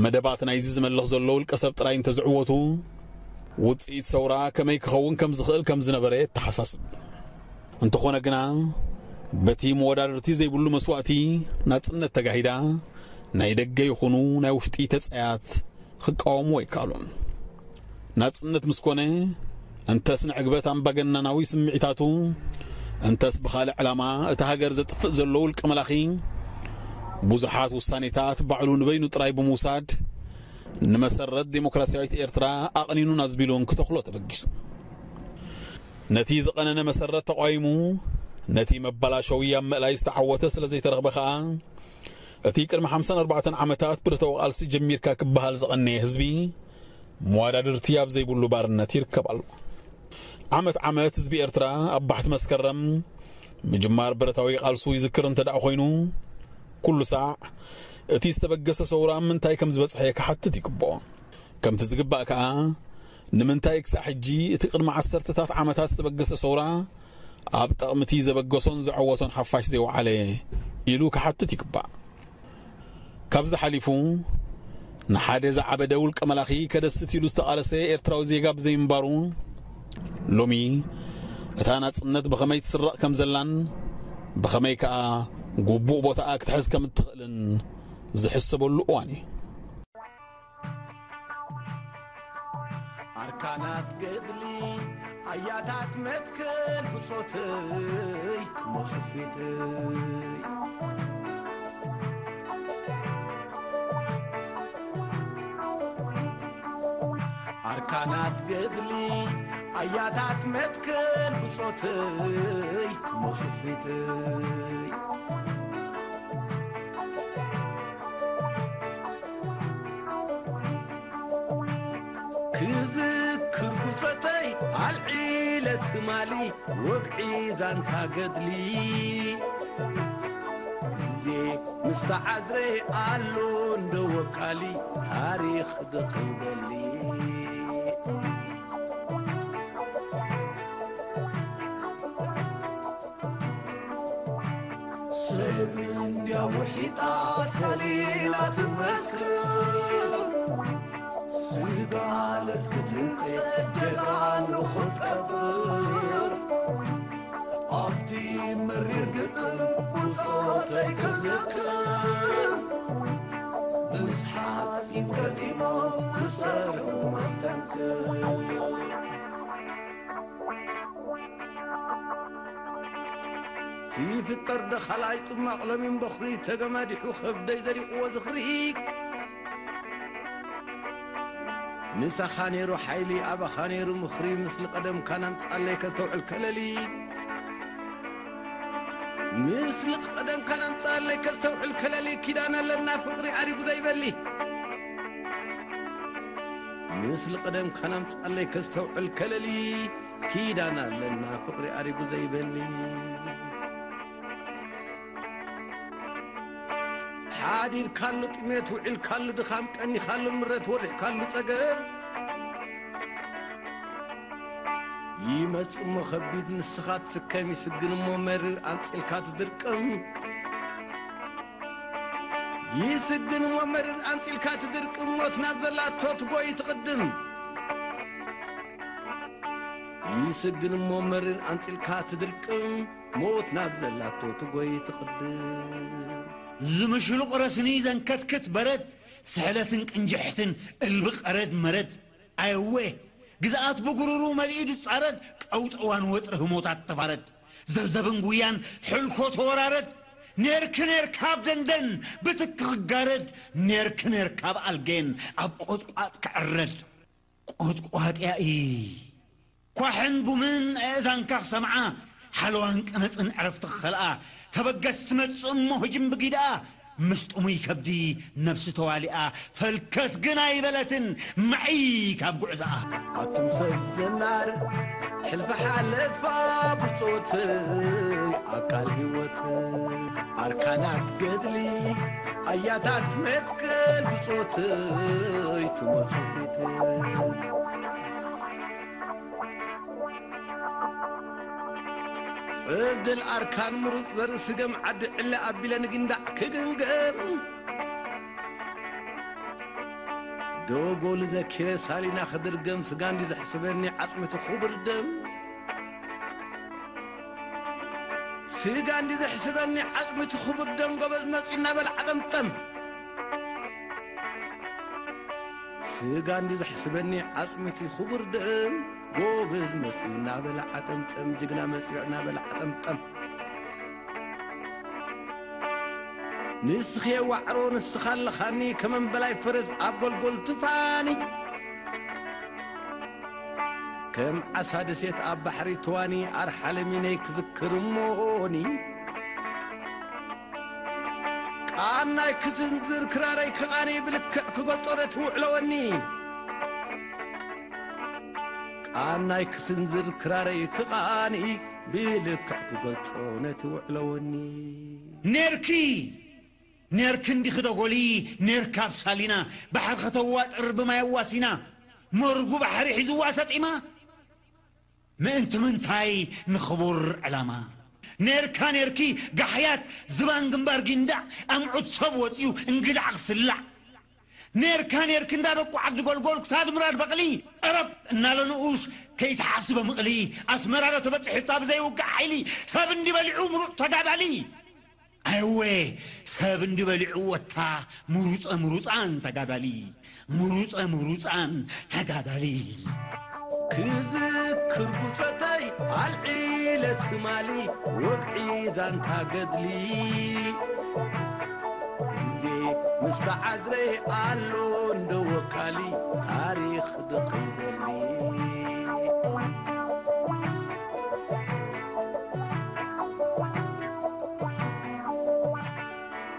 መደባት ናይዚ ዝመልኽ ዘሎ ውልቀ ሰብ ጥራይ እንተዝዕወቱ፣ ውጽኢት ሰውራ ከመይ ክኸውን ከም ዝኽእል ከም ዝነበረ የተሓሳስብ። እንተኾነ ግና፣ በቲ መወዳድርቲ ዘይብሉ መስዋእቲ ናጽነት ተጋሂዳ፣ ናይ ደገ ይኹኑ ናይ ውሽጢ ተጻያት ክቃወምዎ ኣይከኣሉን። ናጽነት ምስ ኮነ፣ እንተስ ንዕግበት ኣምባገነናዊ ስምዒታቱ፣ እንተስ ብኻልእ ዕላማ እታ ሃገር ዘጥፍእ ዘሎ ውልቀ መላኺ፣ ብዙሓት ውሳኔታት ባዕሉ ንበይኑ ጥራይ ብምውሳድ፣ ንመሰረት ዴሞክራስያዊት ኤርትራ ኣቕኒኑን ኣዝቢሉን ክተኽሎ ተበጊሱ። ነቲ ዝቐነነ መሰረት ተቓዊሙ፣ ነቲ መባላሸዊ ኣብ ምእላይ ዝተዓወተ ስለ ዘይተረኽበ ከኣ፣ እቲ ቅድሚ ሓምሳን ኣርባዕተን ዓመታት ብረታዊ ቃልሲ ጀሚርካ ክበሃል ዝቐነየ ህዝቢ፣ መዋዳድርቲ ኣብ ዘይብሉ ባርነት ይርከብ ኣሎ። ዓመት ዓመት ህዝቢ ኤርትራ ኣብ ባሕቲ መስከረም ምጅማር ብረታዊ ቃልሱ ይዝክር እንተ ደኣ ኮይኑ፣ ኩሉ ሳዕ እቲ ዝተበገሰ ሰውራ ምንታይ ከም ዝበጽሐ ክሓትት ይግብኦ። ከምቲ ዝግባእ ከኣ፣ ንምንታይ ክሳዕ ሕጂ እቲ ቅድሚ ዓሰርተታት ዓመታት ዝተበገሰ ሰውራ ኣብ ጠቕሚ እቲ ዘበገሶን ዘዐወቶን ሓፋሽ ዘይወዓለ? ኢሉ ክሓትት ይግባእ። ካብዚ ሓሊፉ፣ ንሓደ ዝዓበደ ውልቀ መላኺ ከደስት ኢሉ ዝተቓለሰ ኤርትራዊ ዜጋ ብዘይምንባሩ፣ ሎሚ እታ ናጽነት ብኸመይ ትስረቕ ከም ዘላን ብኸመይ ከኣ ግቡእ ቦታኣ ክትሕዝ ከም እትኽእልን ዝሕሰበሉ እዋን እዩ። ኣርካናት ገድሊ ኣያታት መትከል ብጾተይ ትሞስፊተይ። ኣርካናት ገድሊ ኣያታት መትከል ብጾተይ ትሞስፊተይ። ክዝክር ብጾተይ ኣልዒለ ትማሊ ወግዒ ዛንታ ገድሊ። ግዜ ምስ ተዓዝረ ኣሎ እንዶ ወቃሊ ታሪኽ ዶ ከይበሊ። ሰብ እንድያ ውሒጣ ሰሊላ ትመስክር። ስጋ ለትክትንጤ ጀጋኑ ክትቀብር። ኣብቲ መሪር ግጥም ብጾተይ ክዝክር። ምስ ሓጺን ገጢሞም ክሰርሑ መስተንክር። ትፍጠር ዶ ካልኣይ ጽማቕ ለሚን በኹሪ ተገማዲሑ ከብደይ ዘሪቕዎ ዝኽሪ። ምሳኻ ነይሩ ሓይሊ ኣባኻ ነይሩ ምኽሪ። ምስሊ ቀደምካ ናምጻለይ ከስተውዕል ከለሊ። ምስሊ ቀደምካ ናምጻለይ ከስተውዕል ከለሊ። ኪዳን ኣለና ፍቕሪ ኣሪጉ ዘይበሊ። ምስሊ ቀደምካ ናምጻለይ ከስተውዕል ከለሊ። ኪዳን ኣለና ፍቕሪ ኣሪጉ ዘይበሊ። ሓዲርካሉ ጥሜት፣ ውዒልካሉ ድኻም፣ ቀኒኻሉ ምረት፣ ወሪሕካሉ ጸገም። ይመጽእ እሞ ከቢድ ንስኻ ትስከም፣ ይስግን እሞ መሪር ኣንጺልካ ትድርቅም። ይስግን እሞ መሪር ኣንጺልካ ትድርቅም፣ ሞት ናብ ዘላቶ ትጎይ ትቕድም። ይስግን እሞ መሪር ኣንጺልካ ትድርቅም፣ ሞት ናብ ዘላቶ ትጎይ ትቕድም። ዝምሽሉቕ ረስኒ ዘንከትክት በረድ፣ ስሕለትን ቅንጅሕትን እልቢ ቀረድ መረድ። ኣየወ፣ ግዝኣት ብጉሩሩ መሊኡ ዝጻረድ፣ ቀውጠዋን ወጥሪ ህሞታት ተፋረድ። ዘብዘብን ጉያን ሕልኮ ተወራረድ፣ ኔርኪ ኔርካ ኣብ ደንደን ብትኪ ክጋረድ፣ ኔርኪ ኔርካ ኣብ ኣልጌን ኣብ ቖጥቋጥ ክዕረድ። ቖጥቋጥ ያኢ ኳሕን ቡምን ኣእዛንካ ክሰምዓ፣ ሓለዋን ቀነጽን ዕረፍቲ ክኸልኣ፣ ተበገስ ትመጽእ እሞ ህጅም ብጊድኣ፣ ምስ ጥሙይ ከብዲ ነብሲ ተዋሊኣ፣ ፈልከት ግን ኣይበለትን ማዒ ካብ ጉዕዝኣ። ኣቱም ሰብ ዘናር ሕልፊ ሓለፋ ብጾትይ ኣካል ህይወት ኣርካናት ገድሊ ኣያታት መትከል ብጾትይ ትመጹ ፊት። ጽድል ኣርካን ምሩጽ ዘርኢ ስገም ዓዲ ዕለ ኣቢለ ንግንዳዕ ክግምገም። ዶጎል ዘኪረ ሳሊና ክድርገም ስጋ እንዲ ዘሕስበኒ ዓጽምቲ ክቡር ደም። ስጋ እንዲ ዘሕስበኒ ዓጽምቲ ክቡር ደም ጎበዝ መጺና በል ዓጠምጠም። ስጋ እንዲ ዘሕስበኒ ዓጽምቲ ክቡር ደም ጎበዝ መጺና በል ዓጠምጠም ጅግና መጺና በል ዓጠምጠም። ንስኺ ዋዕሮ ንስኻ ኣለኻኒ ከመንበላይ ፈረስ ኣብ ጎልጎል ትፋኒ። ከም ዓሳ ደሴት ኣብ ባሕሪ ትዋኒ ኣርሓለሚነይ ክዝክር እሞኒ። ቃናይ ክስንዝር ክራረይ ክቓኒ ብልክዕ ክገልጾ ነቲ ውዕለወኒ። ቃናይ ክስንዝር ክራረይ ክቓኒ ብልክዕ ክገልጾ ነቲ ውዕለወኒ። ኔርኪ ኔርኪ እንዲኺ ዶ ጎሊ ኔርካ ኣብ ሳሊና ባሕሪ ከተዋጥር ብማይ ኣዋሲና መርጉ ባሕሪ ሒዝዋ ሰጢማ ምእንቲ ምንታይ ንኽቡር ዕላማ ኔርካ ኔርኪ ጋሕያት ዝባን ግንባር ጊንዳዕ ኣምዑት ሰብ ወፂኡ እንግዳዕ ክስላዕ ኔርካ ኔርኪ እንዳ ደቁ ዓዲ ጎልጎል ክሳድ ምራድ በቕሊ ዕረብ እናለ ንኡሽ ከይተሓስበ ምቕሊ ኣስመራ ዶ ተበፂሑ እታ ብዘይውግእ ሓይሊ ሰብ እንዲበሊዑ ምሩፅ ተጋዳሊ ኣይወ ሰብ እንዲበሊዑ ወታ ምሩፀ ምሩፃን ተጋዳሊ ምሩፀ ምሩፃን ተጋዳሊ ክዝክር ብፀተይ ኣልዒለ ትማሊ ወግዒ ዛንታ ገድሊ ግዜ ምስ ተዓዝረ ኣሎ እንደ ወካሊ ታሪኽ ድኽይበሊ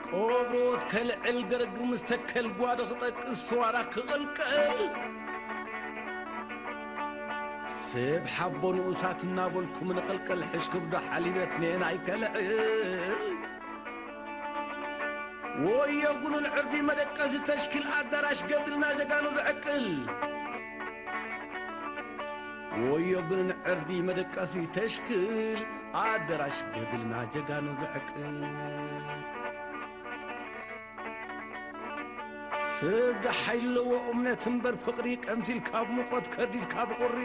ቆብሮት ከልዕል ገረግር ምስ ተከል ጓዶ ክጠቅስ ስዋራ ክቕልቀል ሰብ ሓቦ ንኡሳት እናበልኩም ንቕልቀል ሕሽ ክብዶ ሓሊበት ንኤን ኣይከልዕል ወዮ ጉኑን ዕርዲ መደቀሲ ተሽኪል ኣዳራሽ ገድልና ጀጋኑ ዝዕቅል ወዮ ጉኑን ዕርዲ መደቀሲ ተሽክል ኣዳራሽ ገድልና ጀጋኑ ዝዕቅል ሰብ ደሓይ ኣለዎ እምነት እምበር ፍቕሪ ቀምሲል ካብ ሙቐት ከርዲድ ካብ ቁሪ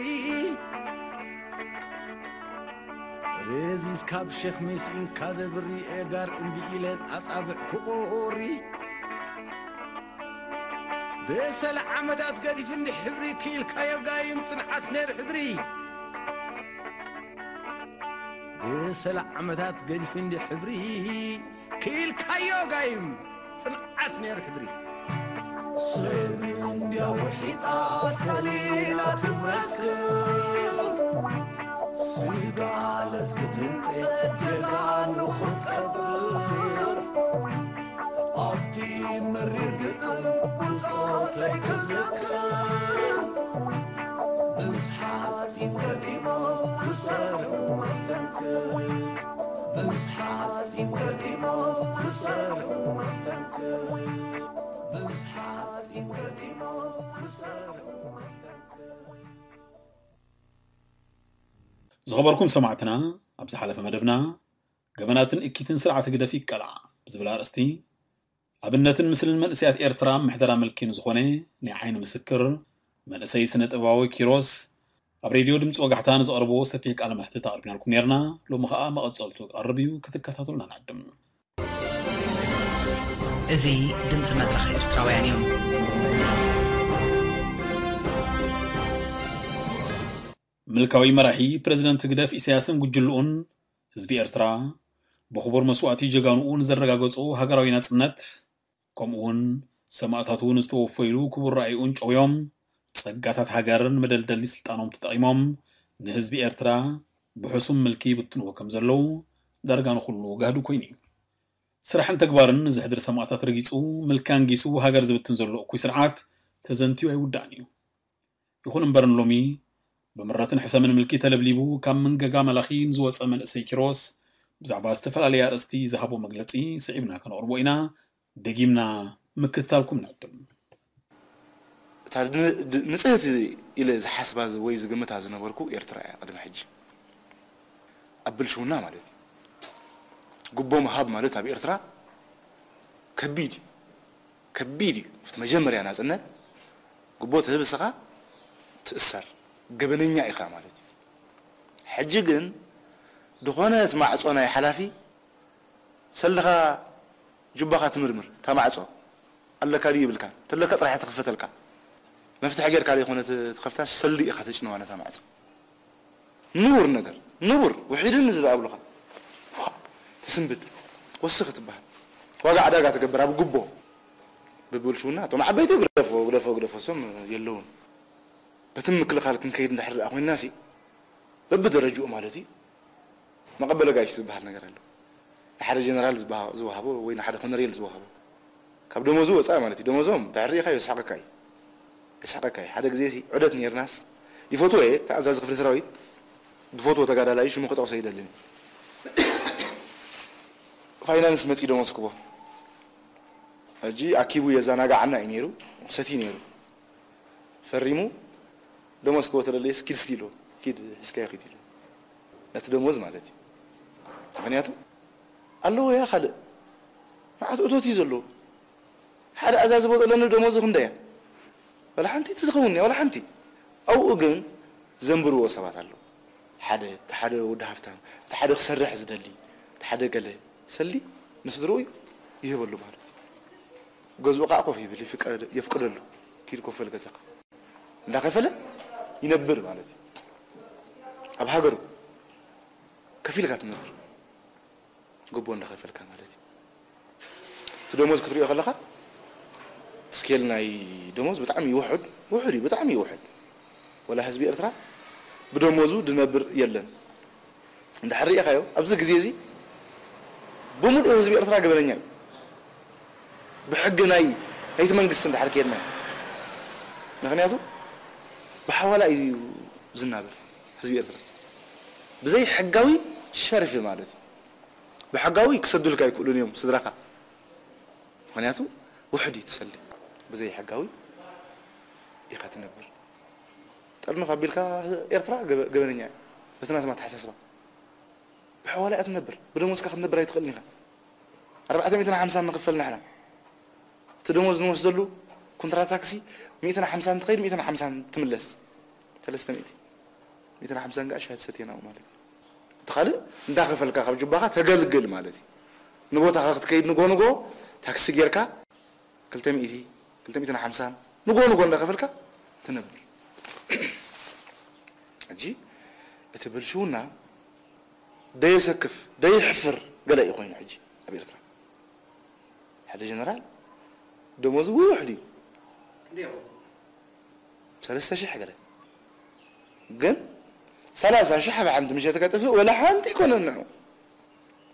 ሬዚዝ ካብ ሸኽሚ ስኢንካ ዘብሪ ኤጋር እምቢ ኢለን ኣጻብዕ ክቑሪ በሰለ ዓመታት ገዲፍ እንዲ ሕብሪ ክኢልካዮ ጋይም ጽንዓት ነይር ሕድሪ በሰለ ዓመታት ገዲፍ እንዲ ሕብሪ ክኢልካዮ ጋይም ጽንዓት ነይር ሕድሪ ሰብ እንዲያ ውሒጣ ሰሊና ትመስክር ስጋለት ክትንጤ ጀጋኑ ክትቀብር ኣብቲ መሪር ግጥም ብጾተይ ክዝክር ምስ ሓጺን ገጢሞም ዝሰርሑ መስተንክር ምስ ሓጺን ገጢሞም ዝሰርሑ መስተንክር ምስ ሓጺን ገጢሞም ዝሰርሑ መስተንክር ዝኸበርኩም ሰማዕትና ኣብ ዝሓለፈ መደብና ገበናትን እኪትን ስርዓት ህግደፍ ይቀላዕ ብዝብል ኣርእስቲ ኣብነትን ምስልን መንእሰያት ኤርትራ ምሕደራ መልኪ ንዝኾነ ናይ ዓይኒ ምስክር መንእሰይ ስነ ጥበባዊ ኪሮስ ኣብ ሬድዮ ድምፂ ወጋሕታ ንዝቐረቦ ሰፊሕ ቃለ መሕትት ኣቕሪብናልኩም ነርና። ሎሚ ኸዓ መቐጸልቱ ክቐርብ እዩ፣ ክትከታተሉና ንዕድም። እዚ ድምፂ መድረኽ ኤርትራውያን እዩ። ምልካዊ መራሒ ፕረዚደንት ህግደፍ ኢሳያስን ጉጅልኡን ህዝቢ ኤርትራ ብኽቡር መስዋእቲ ጀጋኑኡ ንዘረጋገጹ ሃገራዊ ናጽነት፣ ከምኡውን ሰማእታቱ ንዝተወፈይሉ ክቡር ራእይኡን ጨውዮም፣ ጸጋታት ሃገርን መደልደሊ ስልጣኖም ተጠቒሞም ንህዝቢ ኤርትራ ብሕሱም ምልኪ ይብትንዎ ከም ዘለዉ ዳርጋ ንኹሉ ጋህዲ ኮይኑ እዩ። ስራሕን ተግባርን ንዝሕድር ሰማእታት ረጊጹ፣ ምልኪ ኣንጊሱ ሃገር ዝብትን ዘሎ እኩይ ስርዓት ተዘንትዩ ኣይውዳእን እዩ። ይኹን እምበር ንሎሚ ብምረትን ሕሰምን ምልኪ ተለብሊቡ ካብ መንገጋ መላኺ ንዝወጸ መንእሰይ ኪሮስ ብዛዕባ ዝተፈላለየ ኣርእስቲ ዝሃቦ መግለጺ ስዒብና ከነቕርቦ ኢና። ደጊምና ምክትታልኩም ንዕድም። እታ ን- ድ- ንጽህቲ ኢለ ዝሓስባ ዝ- ወይ ዝግምታ ዝነበርኩ ኤርትራ እያ ቅድሚ ሕጂ። ኣብ ብልሽውና ማለት እዩ። ጉቦ ምሃብ ማለት ኣብ ኤርትራ ከቢድ እዩ። ከቢድ እዩ። ኣብቲ መጀመርያ ናጽነት ጉቦ ትህብ እስኻ ትእሰር፣ ገበነኛ ኢኻ ማለት እዩ። ሕጂ ግን ድኾነ እቲ ማዕጾ ናይ ሓላፊ ሰልኻ ጁባኻ ትምርምር፣ እታ ማዕጾ ኣለካ ድዩ ይብልካ፣ ተለካ ጥራሕ ትኽፈተልካ። መፍትሒ ጌርካ ዘይኮነ ት- ትኸፍታ፣ ሰልዲ ኢኻ ተጭንዋ ነታ ማዕጾ። ንቡር ነገር፣ ንቡር፣ ውሒድኒ ዝብል ኣብሉኻ። ዋ፣ ትስንብድ፣ ወስኽ ትበሃል። ዋጋ ዕዳጋ ትገብር ኣብ ጉቦ። ብብልሽውና፣ እቶም ዓበይቲ ግደፎ፣ ግደፎ፣ ግደፎ፣ እሶም የለውን። በቲ ምክልኻል ክንከይድ እንድሕር ደኣ ኮይንና ሲ፣ በብደረጅኡ ማለት እዩ። መቐበለ ጋይሽ ዝበሃል ነገር ኣሎ። ንሓደ ጀነራል ዝበሃ- ዝወሃቦ ወይ ንሓደ ኮነሬል ዝወሃቦ። ካብ ደሞዙ ወፃኢ ማለት እዩ። ደሞዞም ድሕር ሪኢኻ የስሕቐካ እዩ። የስሕቐካ እዩ። ሓደ ግዜ ሲ ዑደት ነይርናስ ይፈትዎ እየ። እቲ ኣዛዚ ክፍሊ ሰራዊት ዝፈትዎ ተጋዳላይ ሽሙ ክጠቕሶ ይደልን። ፋይናንስ መፂ ደሞዝ ክቦ። ሕጂ ኣኪቡ የዘናጋዓና እዩ ነይሩ። ሰቲ ነይሩ። ፈሪሙ ደሞዝ ክቦ ተደለየስ ኪድ እስኪ ኢልዎ። ኪድ ሒዝካዮ ኪድ ኢልዎ። ነቲ ደሞዝ ማለት እዩ። ምክንያቱ ኣለዎ እያ ካልእ መዓት እቶት እዩ ዘለዎ። ሓደ ኣዛዚ ቦጦ ኣለኒ ደሞዙ ክንደይ እያ? ዋላ ሓንቲ እቲ ዝኸውን እያ ዋላ ሓንቲ። ኣብኡ ግን ዘንብርዎ ሰባት ኣለዉ። ሓደ እቲ ሓደ ወዲ ሃፍታም እቲ ሓደ ክሰርሕ ዝደሊ እቲ ሓደ ገለ ሰሊ ንስድርኡ ይህበሉ ማለት እዩ። ገዝኡ ከዓ ኮፍ ይብል ይፍቀደ- የፍቅደሉ። ኪድ ኮፍ በል ገዛኻ እንዳኸፈለ ይነብር ማለት እዩ። ኣብ ሃገሩ ከፊልካ ትነብር ጎቦ እንዳኸፈልካ ማለት እዩ። እቲ ደሞዝ ክትሪኦ ከለኻ ስኬል ናይ ደሞዝ ብጣዕሚ ይውሕድ ውሕድ እዩ ብጣዕሚ ይውሕድ። ወላ ህዝቢ ኤርትራ ብደሞዙ ድነብር የለን። እንድሕር ሪኢኻዮ ኣብዚ ግዜ እዚ ብምሉእ ህዝቢ ኤርትራ ገበነኛ እዩ። ብሕጊ ናይ ናይቲ መንግስቲ እንድሕር ከይድና ምክንያቱ ብሓዋላ እዩ ዝናበር ህዝቢ ኤርትራ ብዘይ ሕጋዊ ሸርፊ ማለት እዩ። ብሕጋዊ ክሰዱልካ ኣይክእሉን እዮም ስድራኻ። ምክንያቱ ውሕድ እዩ ትሰሊ ብዘይ ሕጋዊ ኢኻ ትነብር። ጠርነፍ ኣቢልካ ኤርትራ ገበ- ገበነኛ እያ። በቲ ናትማ ኣተሓሳስባ ብሓዋላ እያ ትነብር። ብደሞዝካ ክትነብር ኣይትኽእልን ኢኻ። ኣርባዕተ ሚእትን ሓምሳን ንኽፈል ንሕና እቲ ደሞዝ ንወስደሉ ኩንትራት ታክሲ ሚእትን ሓምሳን ትኸይድ ሚእትን ሓምሳን ትምለስ ሰለስተ ሚእቲ ሚእትን ሓምሳን ከዓ ሻሂ ትሰትየና ማለት እዩ። እቲ ካልእ እንዳኸፈልካ ካብ ጁባኻ ተገልግል ማለት እዩ። ንቦታኻ ክትከይድ ንጎ ንጎ ታክሲ ጌርካ ክልተ ሚእቲ ክልተ ሚእትን ሓምሳን ንጎ ንጎ እንዳኸፈልካ ትነብር። ሕጂ እቲ ብልሽውና ደየሰክፍ ደይሕፍር ገለ እዩ ኮይኑ ሕጂ ኣብ ኤርትራ ሓደ ጀነራል ደሞዙ ውሕድ እዩ ሰለስተ ሽሕ ገለ ግን ሰላሳ ሽሕ ኣብ ሓንቲ ምሸት ከጥፍእ ወላ ሓንቲ ኣይኮነን ንዑ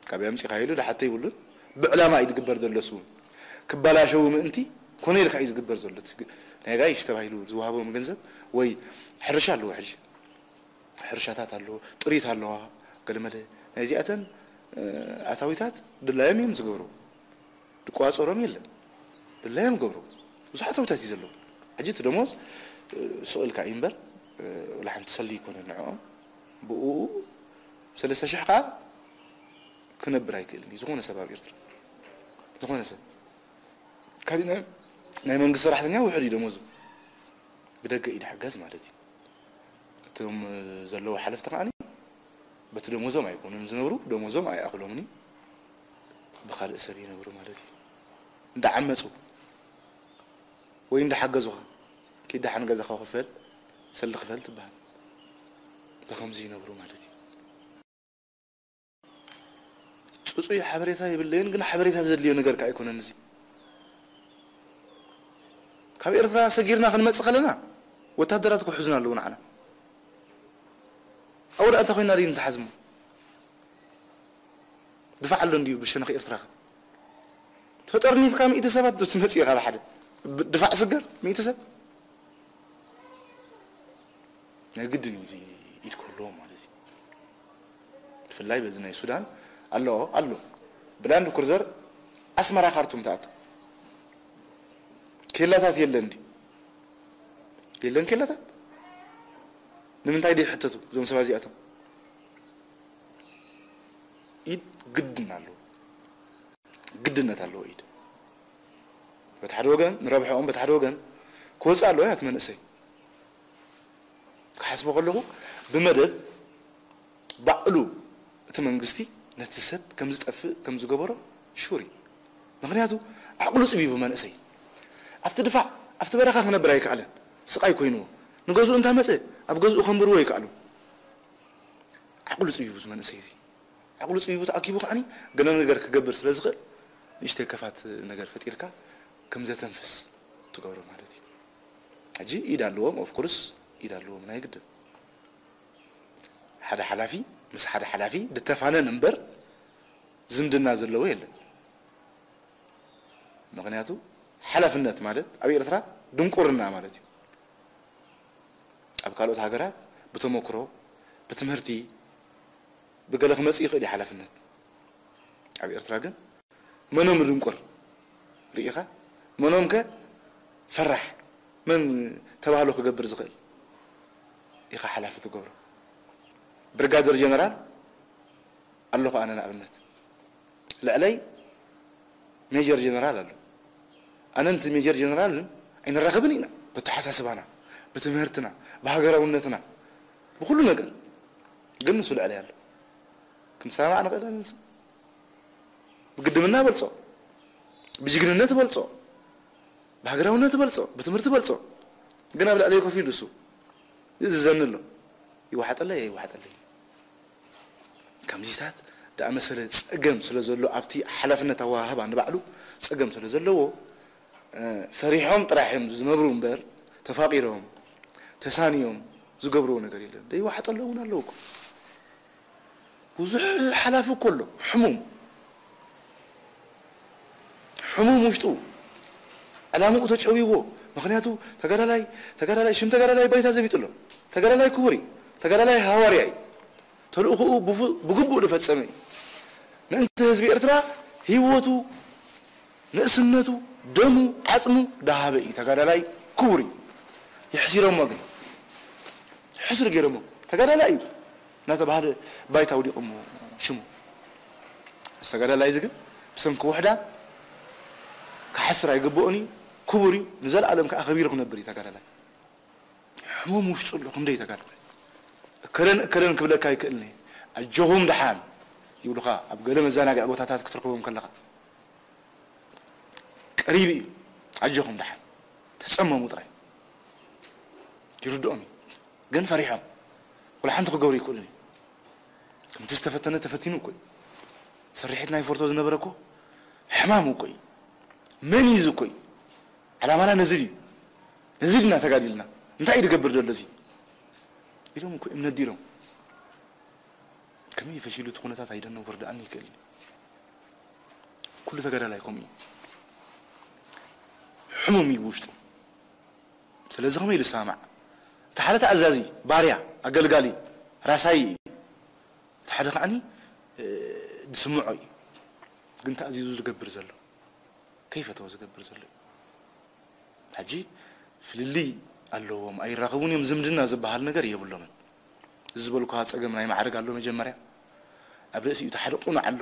ካበይ ኣምፂእካዮ ኢሉ ዝሓቶ ይብሉን ብዕላማ እዩ ዝግበር ዘሎ እሱ እውን ክበላሸው ምእንቲ ኮነ ኢልካ እዩ ዝግበር ዘሎ ናይ ጋይሽ ተባሂሉ ዝወሃቦም ገንዘብ ወይ ሕርሻ ኣለዎ ሕጂ ሕርሻታት ኣለዎ ጥሪት ኣለዋ ገለመለ ናይዚኣተን ኣታዊታት ድላዮም እዮም ዝገብሩ ድቋፀሮም የለን ድላዮም ገብሩ ብዙሕ ኣታዊታት እዩ ዘለዎ ሕጂ እቲ ደሞዝ ስቕ ኢልካ እዩ እምበር ወላ ሓንቲ ሰልዲ ይኮነ ንዕኦም ብኡ ሰለስተ ሽሕ ከዓ ክነብር ኣይክእልን እዩ ዝኾነ ሰብ ኣብ ኤርትራ ዝኾነ ሰብ ካሊእ ናይ መንግስቲ ሰራሕተኛ ውሕድ እዩ ደሞዙ ብደገ እዩ ድሕገዝ ማለት እዩ እቶም ዘለዉ ሓለፍቲ ከዓኒ በቲ ደሞዞም ኣይኮኑን ዝነብሩ ደሞዞም ኣይኣኽሎምን እዩ ብካልእ ሰብ ይነብሩ ማለት እዩ እንዳዓመፁ ወይ እንዳሓገዙኻ ኪድ ደሓን ገዛኻ ክፈል ሰልዲ ክፈል ትበሃል ብከምዚ ይነብሩ ማለት እዩ ጽጹይ ሓበሬታ የብለይን፣ ግን ሓበሬታ ዘድልዮ ነገር ከኣ ኣይኮነን። እዚ ካብ ኤርትራ ሰጊርና ክንመጽእ ከለና ወታደራት ክሕዙና ኣለዉ ንዓና። ኣብኡ ደኣ እንተ ኮይና ድዩ ንተሓዝሞ? ድፋዕ ኣሎ እንድዩ ብሸነኽ ኤርትራ። ተጠርኒፍካ ሚእቲ ሰባት ዶ ትመጽእ ኢኻ ብሓደ? ብ-፣ ድፋዕ ስገር ሚእቲ ሰብ? ናይ ግድን እዩ እዚ ኢድ ክህልዎ ማለት እዩ። ብፍላይ በዚ ናይ ሱዳን ኣሎ፣ ኣሎ። ብላንድ ክሩዘር ኣስመራ ካርቱም ትኣቱ። ኬላታት የለን ድዩ? የለን ኬላታት? ንምንታይ ድዩ ይሕተቱ እዞም ሰባት እዚኣቶም? ኢድ ግድን ኣለዎ። ግድነት ኣለዎ ኢድ። በቲ ሓደ ወገን ንረብሕኦም፣ በቲ ሓደ ወገን ክወጽእ ኣለዎ እቲ መንእሰይ። ክሓስቦ ከለኹ ብመደብ ባዕሉ እቲ መንግስቲ ነቲ ሰብ ከም ዝጠፍእ ከም ዝገበሮ ሹር እዩ። ምኽንያቱ ዓቕሉ ጽቢቡ መንእሰይ ኣብቲ ድፋዕ ኣብቲ በረኻ ክነብር ኣይከኣለን። ስቓይ ኮይንዎ ንገዝኡ እንታ መጸ ኣብ ገዝኡ ከንብርዎ ኣይከኣሉን። ዓቕሉ ጽቢቡ እዚ መንእሰይ እዚ ዓቕሉ ጽቢቡ ተኣኪቡ ከዓኒ ገለ ነገር ክገብር ስለ ዝኽእል ንእሽተይ ከፋት ነገር ፈጢርካ ከም ዘተንፍስ ትገብሮ ማለት እዩ። ሕጂ ኢድ ኣለዎም፣ ኦፍ ኮርስ ኢድ ኣለዎም ናይ ግድን። ሓደ ሓላፊ ምስ ሓደ ሓላፊ ድተፋነን እምበር ዝምድና ዘለዎ የለን። ምኽንያቱ ሓላፍነት ማለት ኣብ ኤርትራ ድንቁርና ማለት እዩ። ኣብ ካልኦት ሃገራት ብተመክሮ፣ ብትምህርቲ፣ ብገለ ክመጽእ ይኽእል እዩ ሓላፍነት። ኣብ ኤርትራ ግን መኖም ድንቁር ርኢኻ፣ መኖም ከ ፈራሕ፣ መን ተባህሎ ክገብር ዝኽእል ኢኻ ሓላፊ ትገብሮ። ብርጋደር ጀነራል ኣለኹ ኣነ ንኣብነት። ልዕለይ ሜጀር ጀነራል ኣሎ። ኣነን እቲ ሜጀር ጀነራልን ኣይንራኸብን ኢና። በተሓሳስባና፣ ብትምህርትና፣ ብሃገራውነትና፣ ብኹሉ ነገር። ግን ንሱ ልዕለይ ኣሎ። ክንሰማማዕ ንኽእል ንሱ። ብግድምና በልጾ፣ ብጅግንነት በልጾ፣ ብሃገራውነት በልጾ፣ ብትምህርቲ በልጾ። ግን ኣብ ልዕለይ ኮፍ ኢሉ እሱ ይእዝዘኒ ኣሎ። ይወሓጠለይ ኣይወሓጠለይ። ከምዚታት ደኣ መሰለ ጸገም ስለ ዘሎ ኣብቲ ሓላፍነት ኣወሃህባ ንባዕሉ ጸገም ስለ ዘለዎ፣ እ፣ ፈሪሖም ጥራሕ እዮም ዝነብሩ እምበር ተፋቒሮም፣ ተሳንዮም ዝገብርዎ ነገር የለን። ዘይወሓጠሎ እውን ኣለዉ እኮ። ብዙሕ ሓላፊ እኮ ኣሎ፣ ሕሙም። ሕሙም ውሽጡ ዕላምኡ ተጨዊዎ። ምኽንያቱ ተጋዳላይ፣ ተጋዳላይ፣ ሽም ተጋዳላይ ባይታ ዘቢጡ ኣሎ። ተጋዳላይ ክቡር እዩ። ተጋዳላይ ሃዋርያ እዩ። ተልእኾኡ ብፉ-፣ ብግቡእ ዝፈጸመ እዩ። ምእንቲ ህዝቢ ኤርትራ ህይወቱ፣ ንእስነቱ፣ ደሙ፣ ዓጽሙ ዳሃበ እዩ። ተጋዳላይ ክቡር እዩ። የሕሲሮሞ ግን። ሕሱር ገይሮሞ። ተጋዳላይ እዩ እናተባህለ ባይታ ኣውዲቖሞ ሽሙ። እዚ ተጋዳላይ እዚ ግን ብሰንኪ ውሕዳት ክሓስር ኣይግብኦን እዩ። ክቡር እዩ። ንዘለኣለም ከኣ ከቢሩ ክነብር እዩ ተጋዳላይ። ሕሙም ውሽጡ ኣሎ ክንደይ ተጋዳላይ። እከለን እከለን ክብለካ ኣይክእልን እየ። ኣጆኹም ደሓን ይብሉኻ ኣብ ገለ መዘናግዒ ቦታታት ክትረኽቦም ከለኻ። ቀሪቡ እዩ። ኣጆኹም ደሓን። ተጸመሙ ጥራይ። ይርድኦም እዩ። ግን ፈሪሖም። ወላ ሓንቲ ክገብሩ ኣይክእሉን እዩ። ከምቲ ዝተፈተነ ተፈቲኑ እኮ እዩ። ስርሒት ናይ ፎርቶ ዝነበረ እኮ ሕማም እኮ እዩ። መን እዩ እዚ እኮ እዩ። ዓላማና ነዚ ድዩ? ነዚ ድና ተጋዲልና? እንታይ እዩ ዝገብር ዘሎ እዚ? ኢሎም እኮ እዮም ነዲሎም። ከመይ ፈሺሉ እቲ ኩነታት ኣይደነው ክርድኣኒ ይክእል እዩ። ኩሉ ተጋዳላይ ከምኡ እዩ። ሕሙም እዩ ብውሽጡ። ስለዚ ከመይ ኢሉ ይሰማማዕ? እቲ ሓደ ተኣዛዚ፣ ባርያ፣ ኣገልጋሊ፣ ራሳይ እዩ። እቲ ሓደ ከዓኒ፣ እ፣ ዝስምዖ እዩ። ግን ተኣዚዙ ዝገብር ዘሎ፣ ከይፈተወ ዝገብር ዘሎ እዩ። ሕጂ ፍልልይ ኣለዎም፣ ኣይራኸቡን እዮም፣ ዝምድና ዝበሃል ነገር የብሎምን። እዚ ዝበልኩኻ ጸገም ናይ ማዕረግ ኣሎ መጀመርያ። ኣብ ርእሲኡ እቲ ሓደ ቁኑዕ ኣሎ፣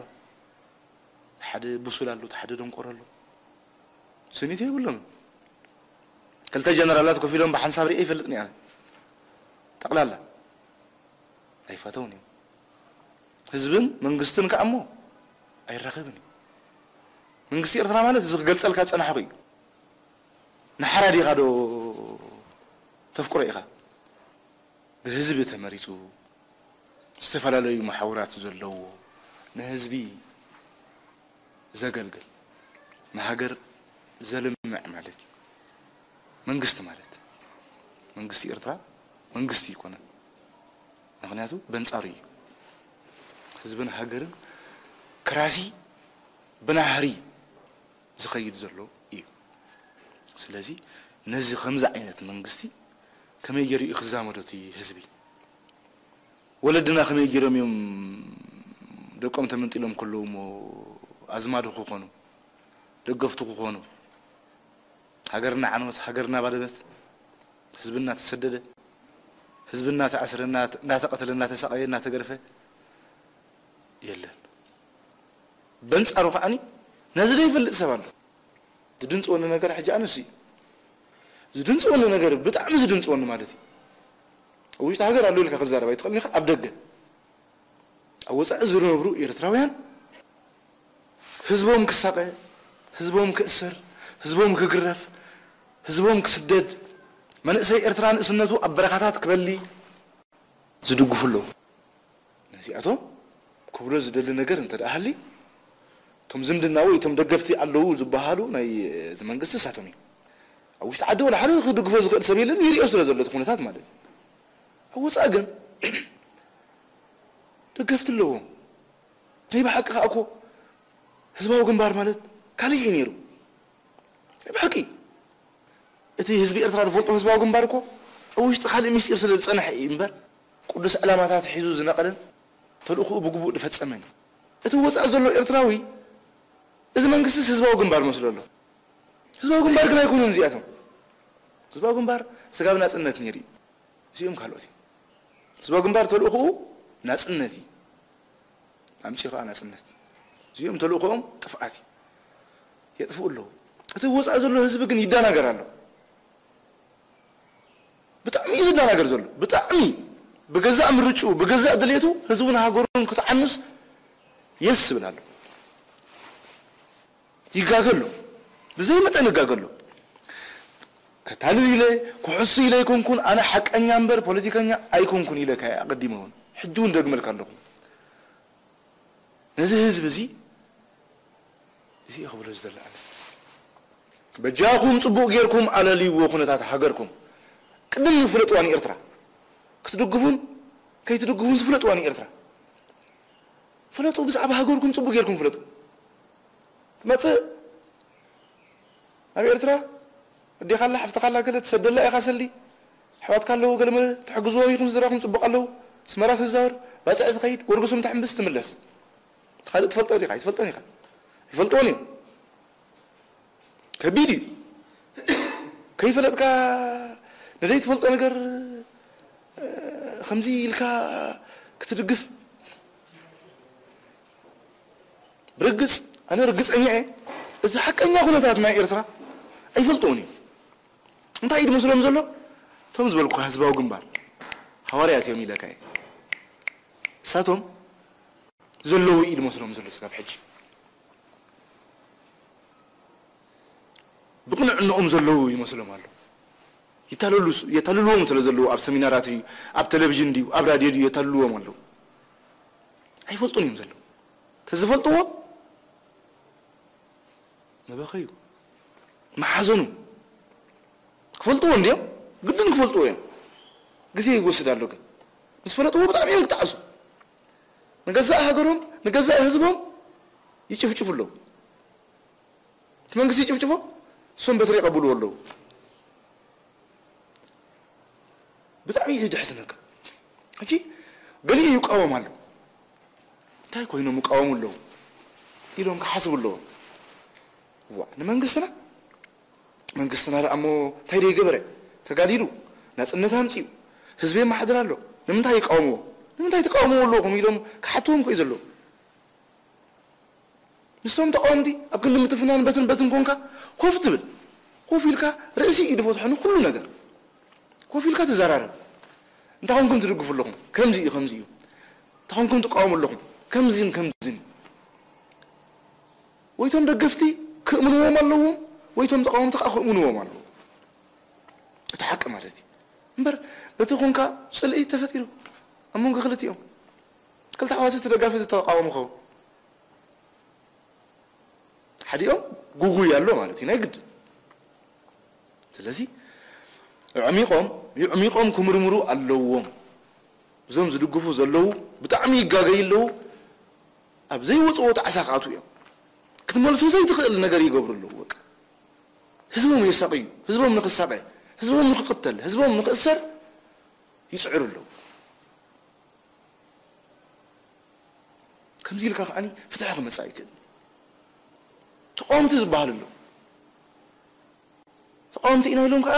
እቲ ሓደ ብሱል ኣሎ፣ እቲ ሓደ ደንቆሮ ኣሎ። ስኒት የብሎምን። ክልተ ጀነራላት ኮፍ ኢሎም ብሓንሳብ ሪኤ ይፈልጥኒ ኣነ። ጠቕላላ ኣይፋተውን እዮም። ህዝብን መንግስትን ከኣ እሞ ኣይራኸብን እዩ። መንግስቲ ኤርትራ ማለት እዚ ክገልጸልካ ዝጸናሕኩ እዩ። ንሓራ ዲኻ ዶ ተፍቅሮ ኢኻ? ብህዝቢ ተመሪጹ፣ ዝተፈላለዩ መሓውራት ዘለዎ፣ ንህዝቢ ዘገልግል፣ ንሃገር ዘልምዕ ማለት እዩ። መንግስቲ ማለት፣ መንግስቲ ኤርትራ መንግስቲ ኣይኮነን። ምኽንያቱ በንጻሩ እዩ። ህዝብን ሃገርን ክራሲ ብናህሪ ዝኸይድ ዘሎ እዩ። ስለዚ ነዚ ከምዚ ዓይነት መንግስቲ ከመይ ገይሩ እዩ ክዛመዶ እቲ ህዝቢ? ወለድና ከመይ ገይሮም እዮም ደቆም ተመንጢሎም ከለዉ እሞ ኣዝማዱ ክኾኑ፣ ደገፍቱ ክኾኑ? ሃገርና ዓነወት፣ ሃገርና ባደመት፣ ህዝብና ተሰደደ፣ ህዝብና ተኣስረ፣ እናተ-፣ እናተቐተለ፣ እናተሰቐየ፣ እናተገረፈ የለን። በንጻሩ ከዓኒ ነዚ ዘይፈልጥ ሰብ ኣሎ። ዝድንጽወኒ ነገር ሕጂ ኣነሱ እዩ። ዝድንጽወኒ ነገር፣ ብጣዕሚ ዝድንጽወኒ ማለት እዩ። ኣብ ውሽጢ ሃገር ኣሎ ኢልካ ክዛረብ ኣይትኽእልን ኢኻ፣ ኣብ ደገ። ኣብ ወጻኢ ዝነብሩ ኤርትራውያን ህዝቦም ክሳቐ፣ ህዝቦም ክእሰር፣ ህዝቦም ክግረፍ፣ ህዝቦም ክስደድ፣ መንእሰይ ኤርትራ ንእስነቱ ኣብ በረኻታት ክበሊ ዝድግፉ ኣለዉ። ነዚኣቶም ክብሎ ዝደሊ ነገር እንተ ደኣ ሃልዩ፣ እቶም ዝምድና ወይ እቶም ደገፍቲ ኣለዉ ዝበሃሉ ናይ እዚ መንግስቲ እሳቶም እዮም። ኣብ ውሽጢ ዓዲ ወላ ሓደ ክድግፎ ዝኽእል ሰብ የለን፣ ይርእዮ ስለ ዘሎ እቲ ኩነታት ማለት እዩ። ኣብ ወጻኢ ግን ደገፍቲ ኣለዎም። ናይ ብሓቂ ከኣ እኮ ህዝባዊ ግንባር ማለት ካልእ እዩ ነይሩ። ናይ ብሓቂ እቲ ህዝቢ ኤርትራ ዝፈልጦ ህዝባዊ ግንባር እኮ ኣብ ውሽጢ ካልእ ምስጢር ስለ ዝጸንሐ እዩ እምበር፣ ቅዱስ ዕላማታት ሒዙ ዝነቐለን ተልእኮኡ ብግቡእ ዝፈጸመን እዩ። እቲ ወጻኢ ዘሎ ኤርትራዊ እዚ መንግስቲስ ህዝባዊ ግንባር መስሎ ኣሎ። ህዝባዊ ግንባር ግን ኣይኮኑን እዚኣቶም። ህዝባዊ ግንባር ስጋብ ናጽነት ነይሩ እዩ። እዚኦም ካልኦት እዮም። ህዝባዊ ግንባር ተልእኮኡ ናጽነት እዩ። ኣምጺኡ ከኣ ናጽነት። እዚኦም ተልእኮኦም ጥፍኣት እዩ። የጥፍኡ ኣለዉ። እቲ ወጻኢ ዘሎ ህዝቢ ግን ይደናገር ኣሎ። ብጣዕሚ እዩ ዝደናገር ዘሎ። ብጣዕሚ ብገዛእ ምርጭኡ፣ ብገዛእ ድሌቱ ህዝቡን ሃገሩን ክትዓኑስ የስ ይብል ኣሎ። ይጋገ ኣሎ። ብዘይ መጠን ይጋገ ኣሎ። ከታልል ኢለ፣ ክሕሱ ኢለ ኣይኮንኩን፣ ኣነ ሓቀኛ እምበር ፖለቲከኛ ኣይኮንኩን ኢለካ እየ ኣቐዲመ እውን። ሕጂ እውን ደግመልካ ኣለኹ። ነዚ ህዝቢ እዚ፣ እዚ እየ ክብሎ ዝደሊ ኣነ። በጃኹም ጽቡቕ ጌርኩም ኣለልይዎ ኩነታት ሃገርኩም። ቅድም ፍለጥዋ ንኤርትራ። ክትድግፉን ከይትድግፉን ዝፍለጥዋ ንኤርትራ። ፍለጡ፣ ብዛዕባ ሃገርኩም ጽቡቕ ጌርኩም ፍለጡ። ትመጽእ ናብ ኤርትራ፣ ኣዴኻ ኣላ፣ ሓፍትኻ ኣላ፣ ገለ ትሰደላ ኢኻ ሰልዲ፣ ኣሕዋትካ ኣለዉ፣ ገለ መለ ትሕግዝዎም ኢኹም፣ ስድራኹም ጽቡቕ ኣለዉ። ኣስመራ ትዛወር፣ ባጽዕ ትኸይድ፣ ወርግሶም ተሕምብስ ትምለስ። ካልእ ትፈልጦ ዲኻ? ኣይትፈልጦን ኢኻ። ኣይፈልጥዎን እዮም። ከቢድ እዩ። ከይፈለጥካ ንዘይትፈልጦ ነገር፣ እ፣ ከምዚ ኢልካ ክትድግፍ፣ ብርግጽ ኣነ ርግጸኛ እየ፣ እዚ ሓቀኛ ኩነታት ናይ ኤርትራ ኣይፈልጥዎን እዮም። እንታይ እዩ ዝመስሎም ዘሎ? እቶም ዝበልኩኻ ህዝባዊ ግንባር ሃዋርያት እዮም ኢለካ እየ። ንሳቶም ዘለዉ እዩ ዝመስሎም ዘሎ ስጋብ ሕጂ። ብቕንዕንኦም ዘለዉ ይመስሎም ኣሎ። ይታለሉ፣ የታልልዎም ስለ ዘለዉ ኣብ ሰሚናራት እዩ፣ ኣብ ቴሌቪዥን ድዩ፣ ኣብ ራድዮ ድዩ የታልልዎም ኣለዉ። ኣይፈልጡን እዮም ዘለዉ። ተዝፈልጥዎ መበኸዩ፣ መሓዘኑ። ክፈልጥዎ እንድዮም፣ ግድን ክፈልጥዎ እዮም። ግዜ ይወስድ ኣሎ ግን። ምስ ፈለጥዎ ብጣዕሚ እዮም ክጠዓሱ። ንገዛእ ሃገሮም፣ ንገዛእ ህዝቦም ይጭፍጭፉ ኣለዉ። እቲ መንግስቲ ይጭፍጭፎ፣ እሶም በትሪ ይቐብልዎ ኣለዉ። ብጣዕሚ እዩ ደሕስነካ። ሕጂ ገሊኡ ይቃወም ኣሎ። እንታይ ኮይኖም ይቃወሙ ኣለዉ ኢሎም ክሓስቡ ኣለዎም። ዋ፣ ንመንግስትና፣ መንግስትና ደኣ እሞ እንታይ ደይገበረ? ተጋዲሉ፣ ናጽነት ኣምጺኡ፣ ህዝቢ የመሓድር ኣሎ። ንምንታይ ይቃወምዎ? ንምንታይ ትቃወምዎ ኣለኹም ኢሎም ክሓትዎም እኮ እዩ ዘለዎ። ምስቶም ተቃወምቲ ኣብ ክንዲ ምትፍናን በትን በትን ኮንካ ኮፍ ትብል። ኮፍ ኢልካ ርእሲ እዩ ዝፈትሖ ንኩሉ ነገር። ኮፍ ኢልካ ትዘራረብ። እንታይ ኮንኩም ትድግፉ ኣለኹም? ከምዚ እዩ፣ ከምዚ እዩ። እንታይ ኮንኩም ትቃወሙ ኣለኹም? ከምዚን ከምዚን እዩ። ወይቶም ደገፍቲ ክእምንዎም ኣለዎም፣ ወይቶም ተቃወምቲ ከዓ ክእምንዎም ኣለዎም። እቲ ሓቂ ማለት እዩ። እምበር በቲ ኮንካ ጽልኢ ተፈጢሩ ኣብ መንጎ ክልቲኦም። ክልተ ኣሕዋት እቲ ደጋፊ እቲ ተቃዋሚ ኸውን። ሓዲኦም ጉጉይ ኣሎ ማለት እዩ ናይ ግድ። ስለዚ ኣዕሚቖም ይዕሚቖም ክምርምሩ ኣለዎም። እዞም ዝድግፉ ዘለዉ ብጣዕሚ ይጋገዩ ኣለዉ። ኣብ ዘይወፅዎ ጣዕሳ ክኣትዉ እዮም። ክትመልሶ ዘይትኽእል ነገር ይገብሩ ኣለዉ። በቃ ህዝቦም የሳቕዩ፣ ህዝቦም ንኽሳቐ፣ ህዝቦም ንኽቕተል፣ ህዝቦም ንኽእሰር ይፅዕሩ ኣለዉ። ከምዚ ኢልካ ከዓኒ ፍትሒ ክመፅእ ኣይክእል። ተቃወምቲ ዝበሃል ኣሎ። ተቃወምቲ ኢና ኢሎም ከዓ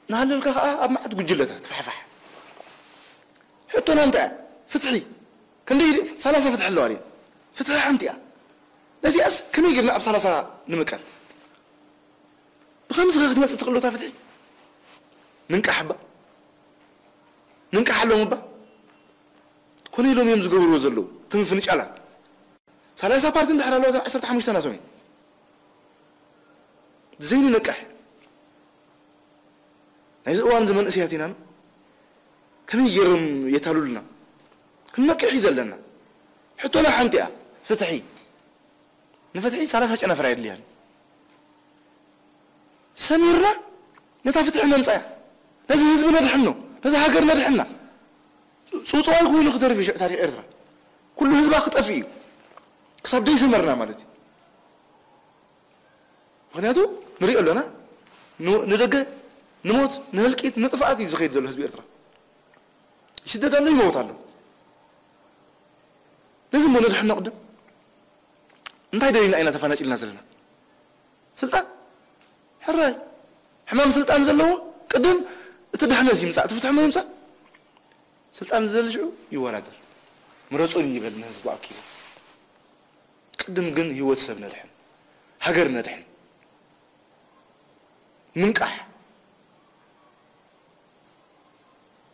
ንሃለልካ ከዓ ኣብ መዓት ጉጅለታት ትፋሕፋሕ። ሕቶና እንታይ እያ? ፍትሒ። ክንደይ ሰላሳ ፍትሒ ኣለዋ ድየን? ፍትሒ ሓንቲ እያ። ነዚኣስ ከመይ ጌርና ኣብ ሰላሳ ንምቀል? ብኸምዚ ከ ክትመፅእ ትኽእሎታ ፍትሒ? ንንቃሕ እባ። ንንቃሕ ኣለዎም እባ። ኮነ ኢሎም እዮም ዝገብርዎ ዘለዉ። እቲ ምፍንጫላት። ሰላሳ ፓርቲ እንድሕር ኣለዋ፣ እተን ዓሰርተ ሓሙሽተ ናቶም እየን። ዘይንነቅሕ። ናይዚ እዋን እዚ መንእሰያት ኢና። ከመይ ገይሮም የታሉልና? ክንነቅሕ እዩ ዘለና። ሕቶና ሓንቲ እያ። ፍትሒ። ንፍትሒ ሰላሳ ጨናፍር ኣየድልያን። ሰሚርና ነታ ፍትሒ ነምጻያ። ነዚ ህዝቢ ነድሕኖ። ነዚ ሃገር ነድሕና። ጽውጽዋይ ኮይኑ ክተርፍ እዩ ታሪኽ ኤርትራ። ኩሉ ህዝባ ክጠፍእ እዩ። ክሳብ ደይሰመርና ማለት እዩ። ምኽንያቱ ንሪኦ ኣለና። ን-፣ ንደገ ንሞት፣ ንህልቂት፣ ንጥፍኣት እዩ ዝኸይድ ዘሎ ህዝቢ ኤርትራ። ይስደድ ኣሎ፣ ይመውት ኣሎ። ነዚ እሞ ነድሕኖ ቅድም። እንታይ ደሊና ኢና ተፈናጭልና ዘለና? ስልጣን? ሕራይ። ሕማም ስልጣን ዘለዎ ቅድም እቲ ድሕነት ይምጻእ፣ እቲ ፍትሒ እሞ ይምጻእ። ስልጣን ዝደሊ ሽዑ ይወዳደር። ምረጹኒ ይበል ንህዝቡ ኣኪቡ። ቅድም ግን ህይወት ሰብ ነድሕን፣ ሃገር ነድሕን። ምንቃሕ።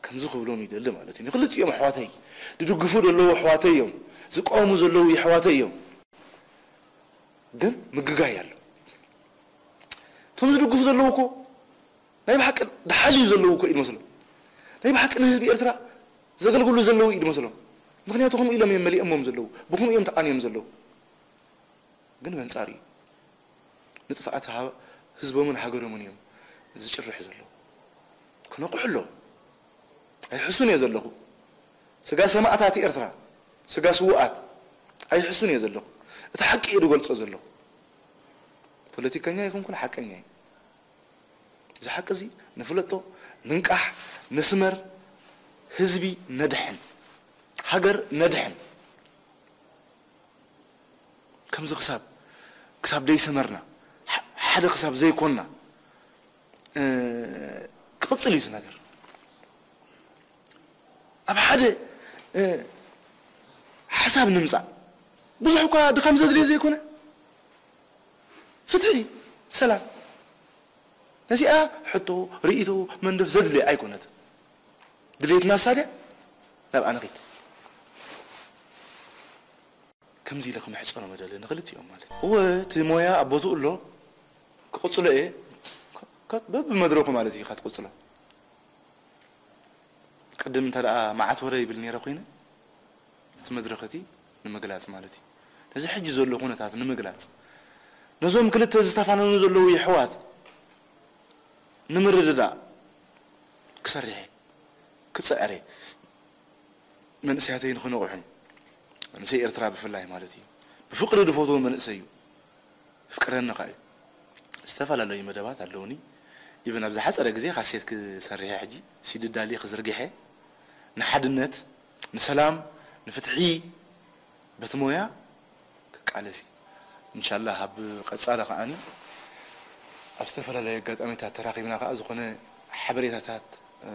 ከምዚ ክብሎም ይደሊ ማለት እዩ። ንክልቲኦም ኣሕዋተይ፣ ዝድግፉ ዘለዉ ኣሕዋተይ እዮም፣ ዝቃወሙ ዘለዉ ኣሕዋተይ እዮም። ግን ምግጋይ ኣሎ። እቶም ዝድግፉ ዘለዉ እኮ ናይ ብሓቂ ደሓልዩ ዘለዉ እኮ እዩ ዝመስሎም። ናይ ብሓቂ ንህዝቢ ኤርትራ ዘገልግሉ ዘለዉ እዩ ዝመስሎም። ምኽንያቱ ከምኡ ኢሎም እዮም መሊኦሞም ዘለዉ። ብኸምኡ እዮም ተቓንዮም ዘለዉ። ግን በንጻሩ እዩ። ንጥፍኣት ሃ-፣ ህዝቦምን ሃገሮምን እዮም ዝጭርሑ ዘለዉ። ክነቕሑ ኣለዎም። ኣይሕሱን እየ ዘለኹ። ስጋ ሰማእታት ኤርትራ፣ ስጋ ስዉኣት ኣይሕሱን እየ ዘለኹ። እቲ ሓቂ እየ ዝገልጾ ዘለኹ። ፖለቲከኛ ኣይኮንኩን፣ ሓቀኛ እየ። እዚ ሓቂ እዚ ንፍለጦ፣ ንንቃሕ፣ ንስመር፣ ህዝቢ ነድሕን፣ ሃገር ነድሕን። ከምዚ ክሳብ፣ ክሳብ ደይሰመርና፣ ሓ-፣ ሓደ ክሳብ ዘይኮንና፣ እ፣ ክቕጽል እዩ እዚ ነገር። ኣብ ሓደ፣ እ፣ ሓሳብ ንምጻእ። ብዙሕ እኳ ድኻም ዘድልዮ ዘይኮነ፣ ፍትሒ፣ ሰላም። ነዚኣ ሕቶ፣ ርእይቶ፣ መንደፍ ዘድልያ ኣይኮነትን። ድሌትና እሳ ድያ? ናብኣ ንኺድ። ከምዚ ኢለ ክምሕጸኖም እደሊ ንኽልቲኦም ማለት እዩ። እወ፣ እቲ ሞያ ኣብ ቦትኡ ኣሎ፣ ክቕጽሎ እየ። ከ-፣ ከ-፣ በብመድረኹ ማለት እዩ፣ ኢኻ ትቕጽሎ። ቅድም እንተ ደኣ መዓት ወረ ይብል ነይረ ኮይነ፣ እቲ መድረኽ እቲ ንምግላጽ ማለት እዩ። ነዚ ሕጂ ዘሎ ኩነታት ንምግላጽ፣ ነዞም ክልተ ዝተፋነኑ ዘለዉ የሕዋት ንምርድዳእ ክሰርሕ እየ፣ ክጽዕር እየ። መንእሰያተይ ንኽነቕሑን፣ መንእሰይ ኤርትራ ብፍላይ ማለት እዩ። ብፍቕሪ ዝፈትዎ መንእሰይ እዩ። የፍቅረኒ ኸኣ እዩ። ዝተፈላለዩ መደባት ኣለዉኒ። ኢቭን ኣብ ዝሓጸረ ግዜ ካሴት ክሰርሕ እየ ሕጂ፣ ሲዲ ዳልየ ክዝርግሕ እየ። ንሓድነት፣ ንሰላም፣ ንፍትሒ በቲ ሞያ ክቃለስ እየ። እንሻላህ ኣብ ቀጻሊ ከኣኒ ኣብ ዝተፈላለዩ ኣጋጣሚታት ተራኺብና ከኣ ዝኾነ ሓበሬታታት፣ እ፣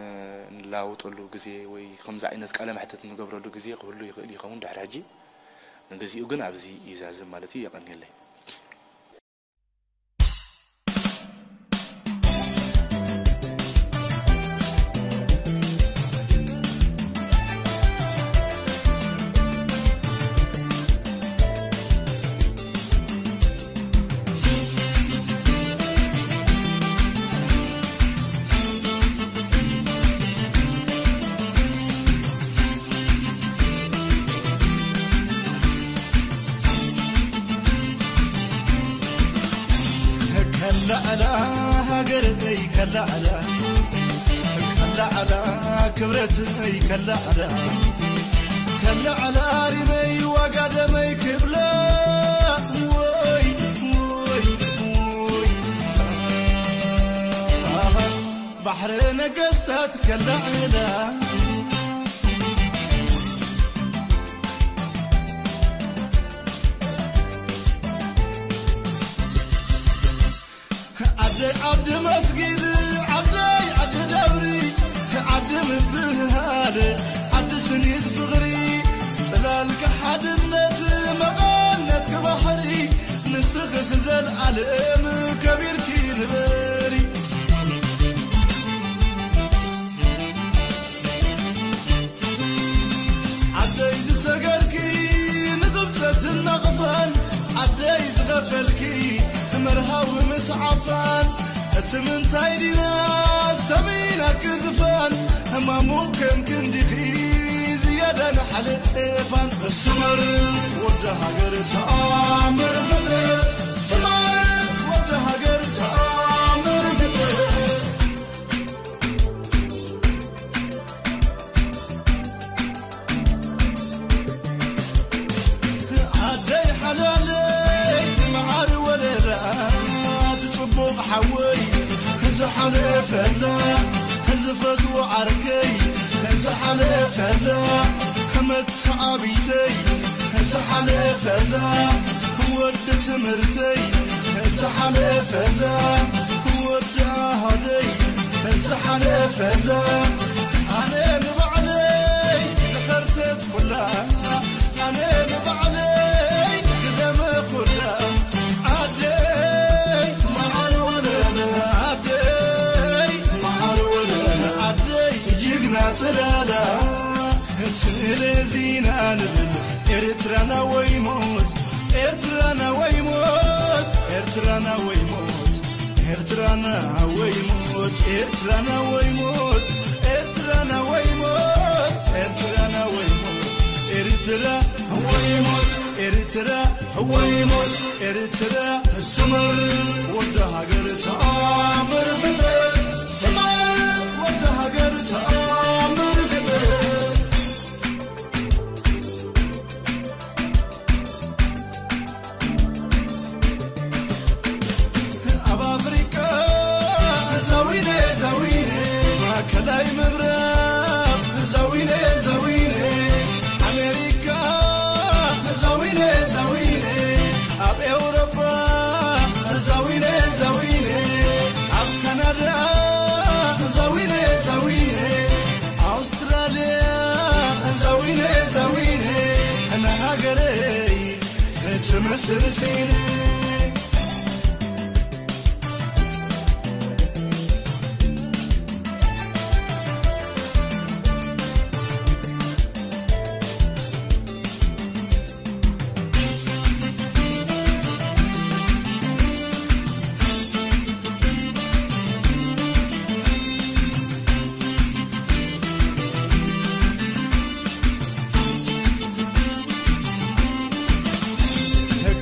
ንለዋወጠሉ ግዜ ወይ ከምዚ ዓይነት ቃለ መሕትት ንገብረሉ ግዜ ክህሉ ይኽእል ይኸውን ድሕሪ ሕጂ። ንግዚኡ ግን ኣብዚ ይዛዝም ማለት እዩ። የቐንየለይ። ክብረተይ ከላዕላ፣ ከላዕላ ክብረተይ ከላዕላ፣ ከላዕላ ሪመይ ዋጋ ደመይ ክብላ። ወይ፣ ወይ፣ ወይ። ኣሃ፣ ባሕሪ ነገስታት ከላዕላ። ዓደይ ዓዲ መስጊድ፣ ዓደይ ዓዲ ደብሪ፣ ዓዲ ምብህሃል፣ ዓዲ ስኒት ፍቕሪ፣ ጽላልካ ሓድነት፣ መቐነትኪ ባሕሪ፣ ንስኽስ ዘልኣለም ከቢርኪ ንበሪ። ዓደይ ዝሰገርኪ ንግብፀትን ናቕፋን፣ ዓደይ ዝኸፈልኪ መርሃዊ ምስ ዓፋን፣ እቲ ምንታይ ዲና ሰሚናኪ ዝፋን፣ ህማሙ ከም ክንዲኺ ዝያዳን ሓለፋን። ስመር ወዲ ሃገር ተኣምር ፍትህ፣ ስመር ወዲ ሃገር ተኣምር ፍትህ። ዓደይ ሓላለይ መዓር ወለላ፣ እቲ ጽቡቕ ሓወይ፣ እዚ ሓለፈላ፣ እዚ ፈትዎ ዓርከይ፣ እዚ ሓለፈላ፣ መተዓቢተይ፣ እዚ ሓለፈላ፣ ወዲ ትምህርተይ፣ እዚ ሓለፈላ፣ ወዲ ኣሃደይ፣ እዚ ሓለፈላ፣ ኣነ ንባዕለይ ዝኸርተትኩላ፣ ኣነ ንባዕለይ ዝደመኹላ፣ ዓደይ መዓር ወለላ፣ ዓደይ መዓር ወለላ፣ ዓደይ ጅግና ጽላላ። ስለዚ ኢና ንብል ኤርትራና ወይ ሞት፣ ኤርትራና ወይ ሞት፣ ኤርትራና ወይ ሞት፣ ኤርትራና ወይ ሞት፣ ኤርትራና ወይ ሞት፣ ኤርትራና ወይ ሞት፣ ኤርትራና ወይ ሞት፣ ኤርትራ ወይ ሞት፣ ኤርትራ ወይ ሞት፣ ኤርትራ። ስመር ወዲ ሃገር ተኣምር ፍትህ፣ ስመር ወዲ ሃገር ተኣምር ፍትህ። ኣብ ኣፍሪቃ ዛዊነ ዛዊነ፣ ማእከላይ ምብራቕ ዛዊነ ዛዊነ፣ ኣሜሪካ ዛዊነ ዛዊነ፣ ኣብ ኤውሮጳ ዛዊነ ዛዊነ፣ ኣብ ካናዳ ዛዊነ ዛዊነ፣ ኣውስትራልያ ዛዊነ ዛዊነ፣ ንሃገረይ ትመስል ሲነ።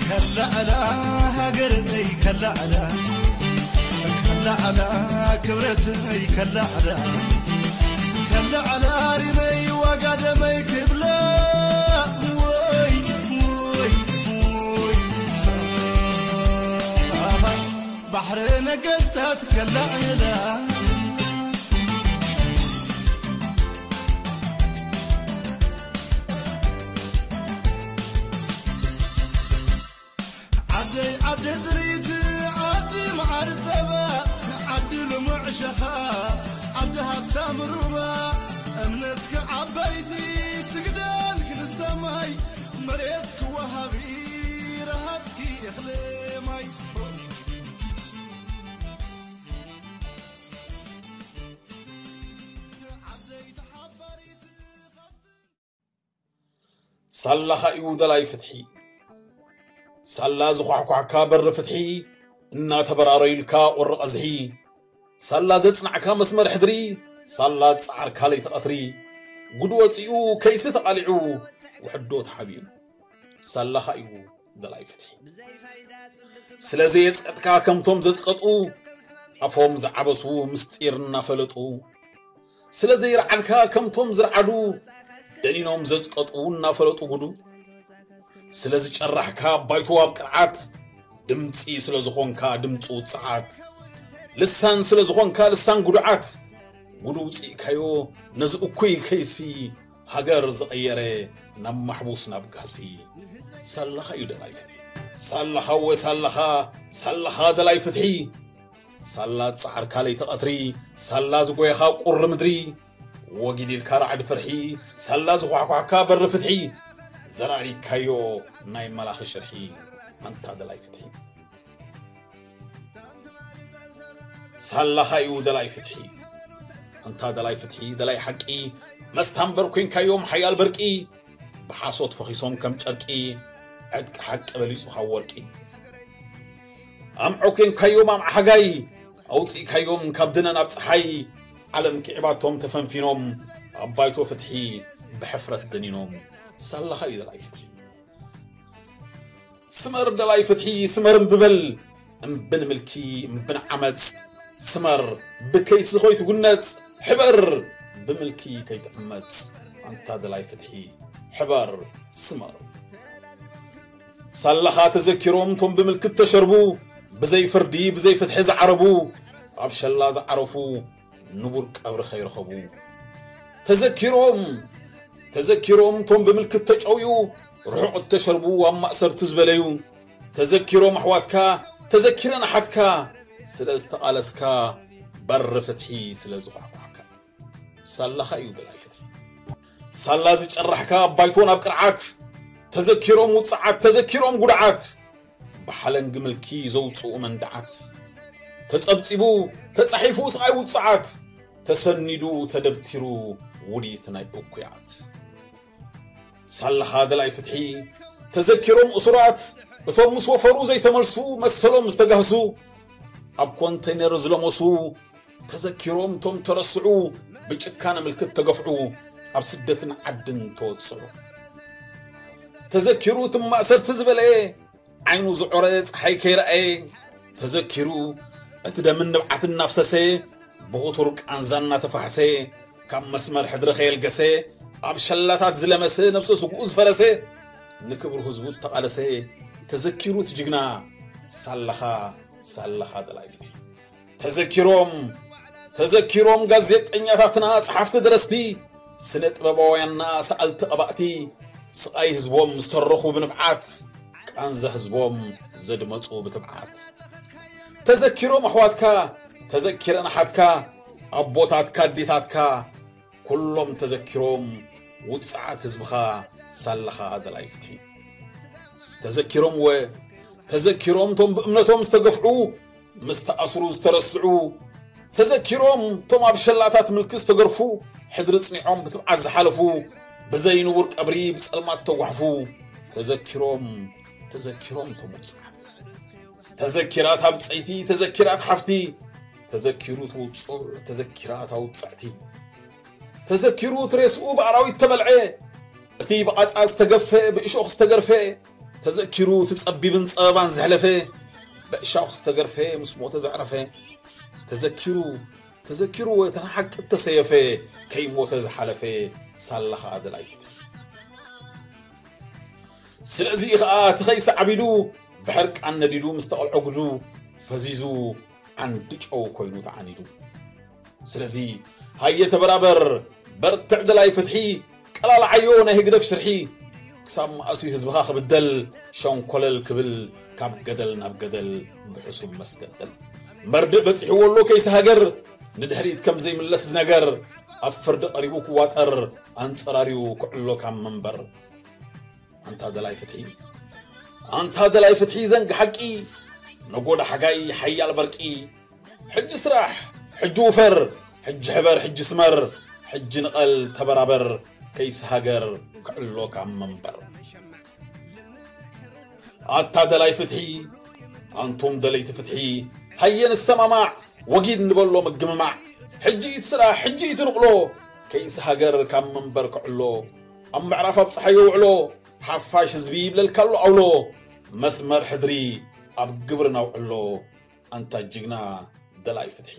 ከላዕላ ሃገረይ ከላዕላ፣ ከላዕላ ክብረተይ ከላዕላ፣ ከላዕላ ሪመይ ዋጋ ደመይ ክብላ። ወይ፣ ወይ፣ ወይ። ኣሃ፣ ባሕሪ ነገስታት ከላዕላ። ዓደይ ዓዲ ጥሪት፣ ዓዲ መዓር ጸባ፣ ዓዲ ልሙዕ ሸኻ፣ ዓዲ ሃብታም ሩባ፣ እምነትኪ ዓበይቲ፣ ስግደትኪ ንሰማይ፣ መሬትኪ ወሃቢ፣ ረሃጽኪ እኽሊ ማይ። ዓደይ ተሓፋሪት ሳላኻ እዩ ደላይ ፍትሒ፣ ሳላ ዝኳሕኳሕካ በሪ ፍትሒ፣ እናተበራረዩልካ ቁሪ ቀዝሒ፣ ሳላ ዘጽናዕካ መስመር ሕድሪ፣ ሳላ ዝጸዓርካ ለይቲ ቀትሪ፣ ጉድ ወጺኡ ከይሲ ተቓሊዑ፣ ውሕዶ ተሓቢኡ፣ ሳላኻ እዩ ደላይ ፍትሒ። ስለ ዘየጽቀጥካ ከምቶም ዘጽቀጡ፣ ኣፎም ዝዓበሱ ምስጢር እናፈለጡ፣ ስለ ዘይረዓድካ ከምቶም ዝረዓዱ፣ ደኒኖም ዘጽቀጡ እናፈለጡ ጉዱ። ስለ ዝጨራሕካ ባይቶ ኣብ ቅርዓት፣ ድምጺ ስለ ዝኾንካ ድምጺ ውጽዓት፣ ልሳን ስለ ዝኾንካ ልሳን ጉዱዓት፣ ጉዱ ውጽእካዮ ነዚ እኩይ ከይሲ፣ ሃገር ዝቐየረ ናብ ማሕቡስ ናብ ጋሲ። ሳላኻ እዩ ደላይ ፍትሒ። ሳላኻ ወ ሳላኻ፣ ሳላኻ ደላይ ፍትሒ። ሳላ ጻዕርካ ለይቲ ቀትሪ፣ ሳላ ዝጎየኻ ቁሪ ምድሪ፣ ወጊድ ኢልካ ራዕዲ ፍርሒ፣ ሳላ ዝኳሕኳሕካ በሪ ፍትሒ፣ ዘራሪካዮ ናይ መላኺ ሽርሒ፣ ኣንታ ደላይ ፍትሒ። ሳላኻ እዩ ደላይ ፍትሒ። ኣንታ ደላይ ፍትሒ፣ ደላይ ሓቂ፣ መስታንበር ኮንካዮም ሓያል በርቂ፣ ብሓሶት ፈኺሶም ከም ጨርቂ፣ ዕጥቂ ሓቂ በሊጹ ካብ ወርቂ። ኣምዖ ኮንካዮም ኣምዓ ሓጋይ፣ ኣውጺእካዮም ካብ ድነ ናብ ጸሓይ፣ ዓለም ክዕባቶም ተፈንፊኖም፣ ኣብ ባይቶ ፍትሒ ብሕፍረት ደኒኖም። ሳላኻ እዩ ደላይ ፍትሒ። ስመር ደላይ ፍትሒ፣ ስመር እምቢ በል፣ እምቢ ንምልኪ፣ እምቢ ንዓመጽ። ስመር ብከይሲ ከይትጉነጽ፣ ሕበር ብምልኪ ከይትዕመጽ። ኣንታ ደላይ ፍትሒ፣ ሕበር፣ ስመር። ሳላኻ ተዘኪሮም ቶም ብምልኪ እተሸርቡ፣ ብዘይ ፍርዲ፣ ብዘይ ፍትሒ ዝዓረቡ፣ ኣብ ሸላ ዝዓረፉ፣ ንቡር ቀብሪ ከይረኸቡ። ተዘኪሮም፣ ተዘኪሮም ቶም ብምልኪ እተጨውዩ፣ ርሑቕ እተሸርቡ፣ ኣብ ማእሰርቲ ዝበለዩ። ተዘኪሮም ኣሕዋትካ፣ ተዘኪረን ኣሓትካ፣ ስለ ዝተቓለስካ፣ በሪ ፍትሒ ስለ ዝኳሕኳሕካ። ሳላኻ እዩ ደላይ ፍትሒ። ሳላ ዝጨራሕካ ኣብ ባይቶ ናብ ቅርዓት፣ ተዘኪሮም ውጽዓት፣ ተዘኪሮም ጉድዓት፣ ብሓለንጊ ምልኪ ዘውጽኡ መንድዓት። ተጸብጺቡ፣ ተጻሒፉ ስቓይ ውጽዓት፣ ተሰኒዱ፣ ተደብቲሩ ውዲት ናይ እኩያት። ሳላኻ ደላይ ፍትሒ፣ ተዘኪሮም እሱራት፣ እቶም ምስ ወፈሩ ዘይተመልሱ፣ መሰሎም ዝተጋህሱ፣ ኣብ ኮንተይነር ዝለመሱ፣ ተዘኪሮም እቶም ተረስዑ፣ ብጭካነ ምልክት ተገፍዑ፣ ኣብ ስደትን ዓድን ተወጽዑ። ተዘኪሩ እቲ ማእሰርቲ ዝበለየ፣ ዓይኑ ዝዖረ ጸሓይ ከይረኣየ፣ ተዘኪሩ እቲ ደምን ንብዓትን እናፍሰሰ፣ ብኽቱር ቃንዛ እናተፋሕሰ፣ ካብ መስመር ሕድሪ ከየልገሰ፣ ኣብ ሸላታት ዝለመሰ፣ ነብሰ ስግኡ ዝፈረሰ፣ ንክብሪ ህዝቡ እተቓለሰ፣ ተዘኪሩ እቲ ጅግና፣ ሳላኻ፣ ሳላኻ ደላይ ፍትሒ። ተዘኪሮም፣ ተዘኪሮም ጋዜጠኛታትና፣ ጸሓፍቲ ደረስቲ፣ ስነ ጥበባውያንና፣ ሰኣልቲ ቀባእቲ፣ ስቓይ ህዝቦም ዝተረኹ ብንብዓት፣ ቃንዛ ህዝቦም ዘድመጹ ብትብዓት። ተዘኪሮም ኣሕዋትካ፣ ተዘኪረን ኣሓትካ፣ ኣቦታትካ፣ ኣዴታትካ፣ ኩሎም ተዘኪሮም ውጽዓት ህዝብኻ፣ ሳላኻ ደላይ ፍትሒ። ተዘኪሮም ወ፣ ተዘኪሮም ቶም ብእምነቶም ዝተገፍዑ፣ ምስ ተኣስሩ ዝተረስዑ፣ ተዘኪሮም ቶም ኣብ ሸላታት ምልኪ ዝተገርፉ፣ ሕድሪ ጽኒዖም ብትብዓት ዝሓለፉ፣ ብዘይ ንቡር ቀብሪ ብጸልማት ተጓሕፉ፣ ተዘኪሮም፣ ተዘኪሮም ቶም ውጽዓት። ተዘኪራ እታ ብጸይቲ፣ ተዘኪራ እታ ሓፍቲ፣ ተዘኪሩ እቲ ውጹዕ፣ ተዘኪራ እታ ውጽዕቲ። ተዘኪሩ እቲ ሬስኡ ብኣራዊት ተበልዐ፣ እቲ ብቓጻ ዝተገፈ፣ ብእሾኽ ዝተገርፈ፣ ተዘኪሩ እቲ ጸቢብን ጸበባን ዘሕለፈ፣ ብእሾኽ ዝተገርፈ፣ ምስ ሞተ ዘዕረፈ፣ ተዘኪሩ፣ ተዘኪሩ እተን ሓቂ እተሰየፈ፣ ከይሞተ ዝሓለፈ፣ ሳላ ኸኣ ደላይ ፍትሒ። ስለዚ ኸኣ እቲ ኸይሲ ዓቢዱ፣ ብሕርቃን ነዲዱ ምስ ተቐልዖ ጉዱ፣ ፈዚዙ ዓንዲ ጨው ኮይኑ ተዓኒዱ። ስለዚ ሃየ ተበራበር፣ በርትዕ ደላይ ፍትሒ፣ ቀላልዓዮ ናይ ህግደፍ ሽርሒ። ክሳብ መኣስ እዩ ህዝብኻ ክብደል፣ ሸንኮለል ክብል፣ ካብ ገደል ናብ ገደል ብሕሱም መስገደል? መርድእ በጺሕዎ ኣሎ ከይሲ ሃገር፣ ንድሕሪት ከም ዘይምለስ ዝነገር፣ ኣብ ፍርዲ ቀሪቡ ክዋጠር፣ ኣንጸራርዩ ክዕሎ ካብ መንበር። ኣንታ ደላይ ፍትሒ፣ ኣንታ ደላይ ፍትሒ ዘንጊ ሓቂ፣ ነጎዳ ሓጋይ ሓያል በርቂ። ሕጂ ስራሕ፣ ሕጂ ውፈር፣ ሕጂ ሕበር፣ ሕጂ ስመር፣ ሕጂ ንቐል ተበራበር፣ ከይሲ ሃገር ክዕሎ ካብ መንበር። ኣታ ደላይ ፍትሒ፣ ኣንቱም ደለይቲ ፍትሒ፣ ሃየ ንሰማማዕ፣ ወጊድ ንበሎ ምግምማዕ። ሕጂ እቲ ስራሕ፣ ሕጂ እቲ ንቕሎ፣ ከይሲ ሃገር ካብ መንበር ክዕሎ። ኣብ ምዕራፍ ኣብጽሓዮ ውዕሎ፣ ሓፋሽ ህዝቢ ይብለልካ ኣሎ ኣውሎ። መስመር ሕድሪ ኣብ ግብሪ ናውዕሎ። ኣንታ ጅግና ደላይ ፍትሒ።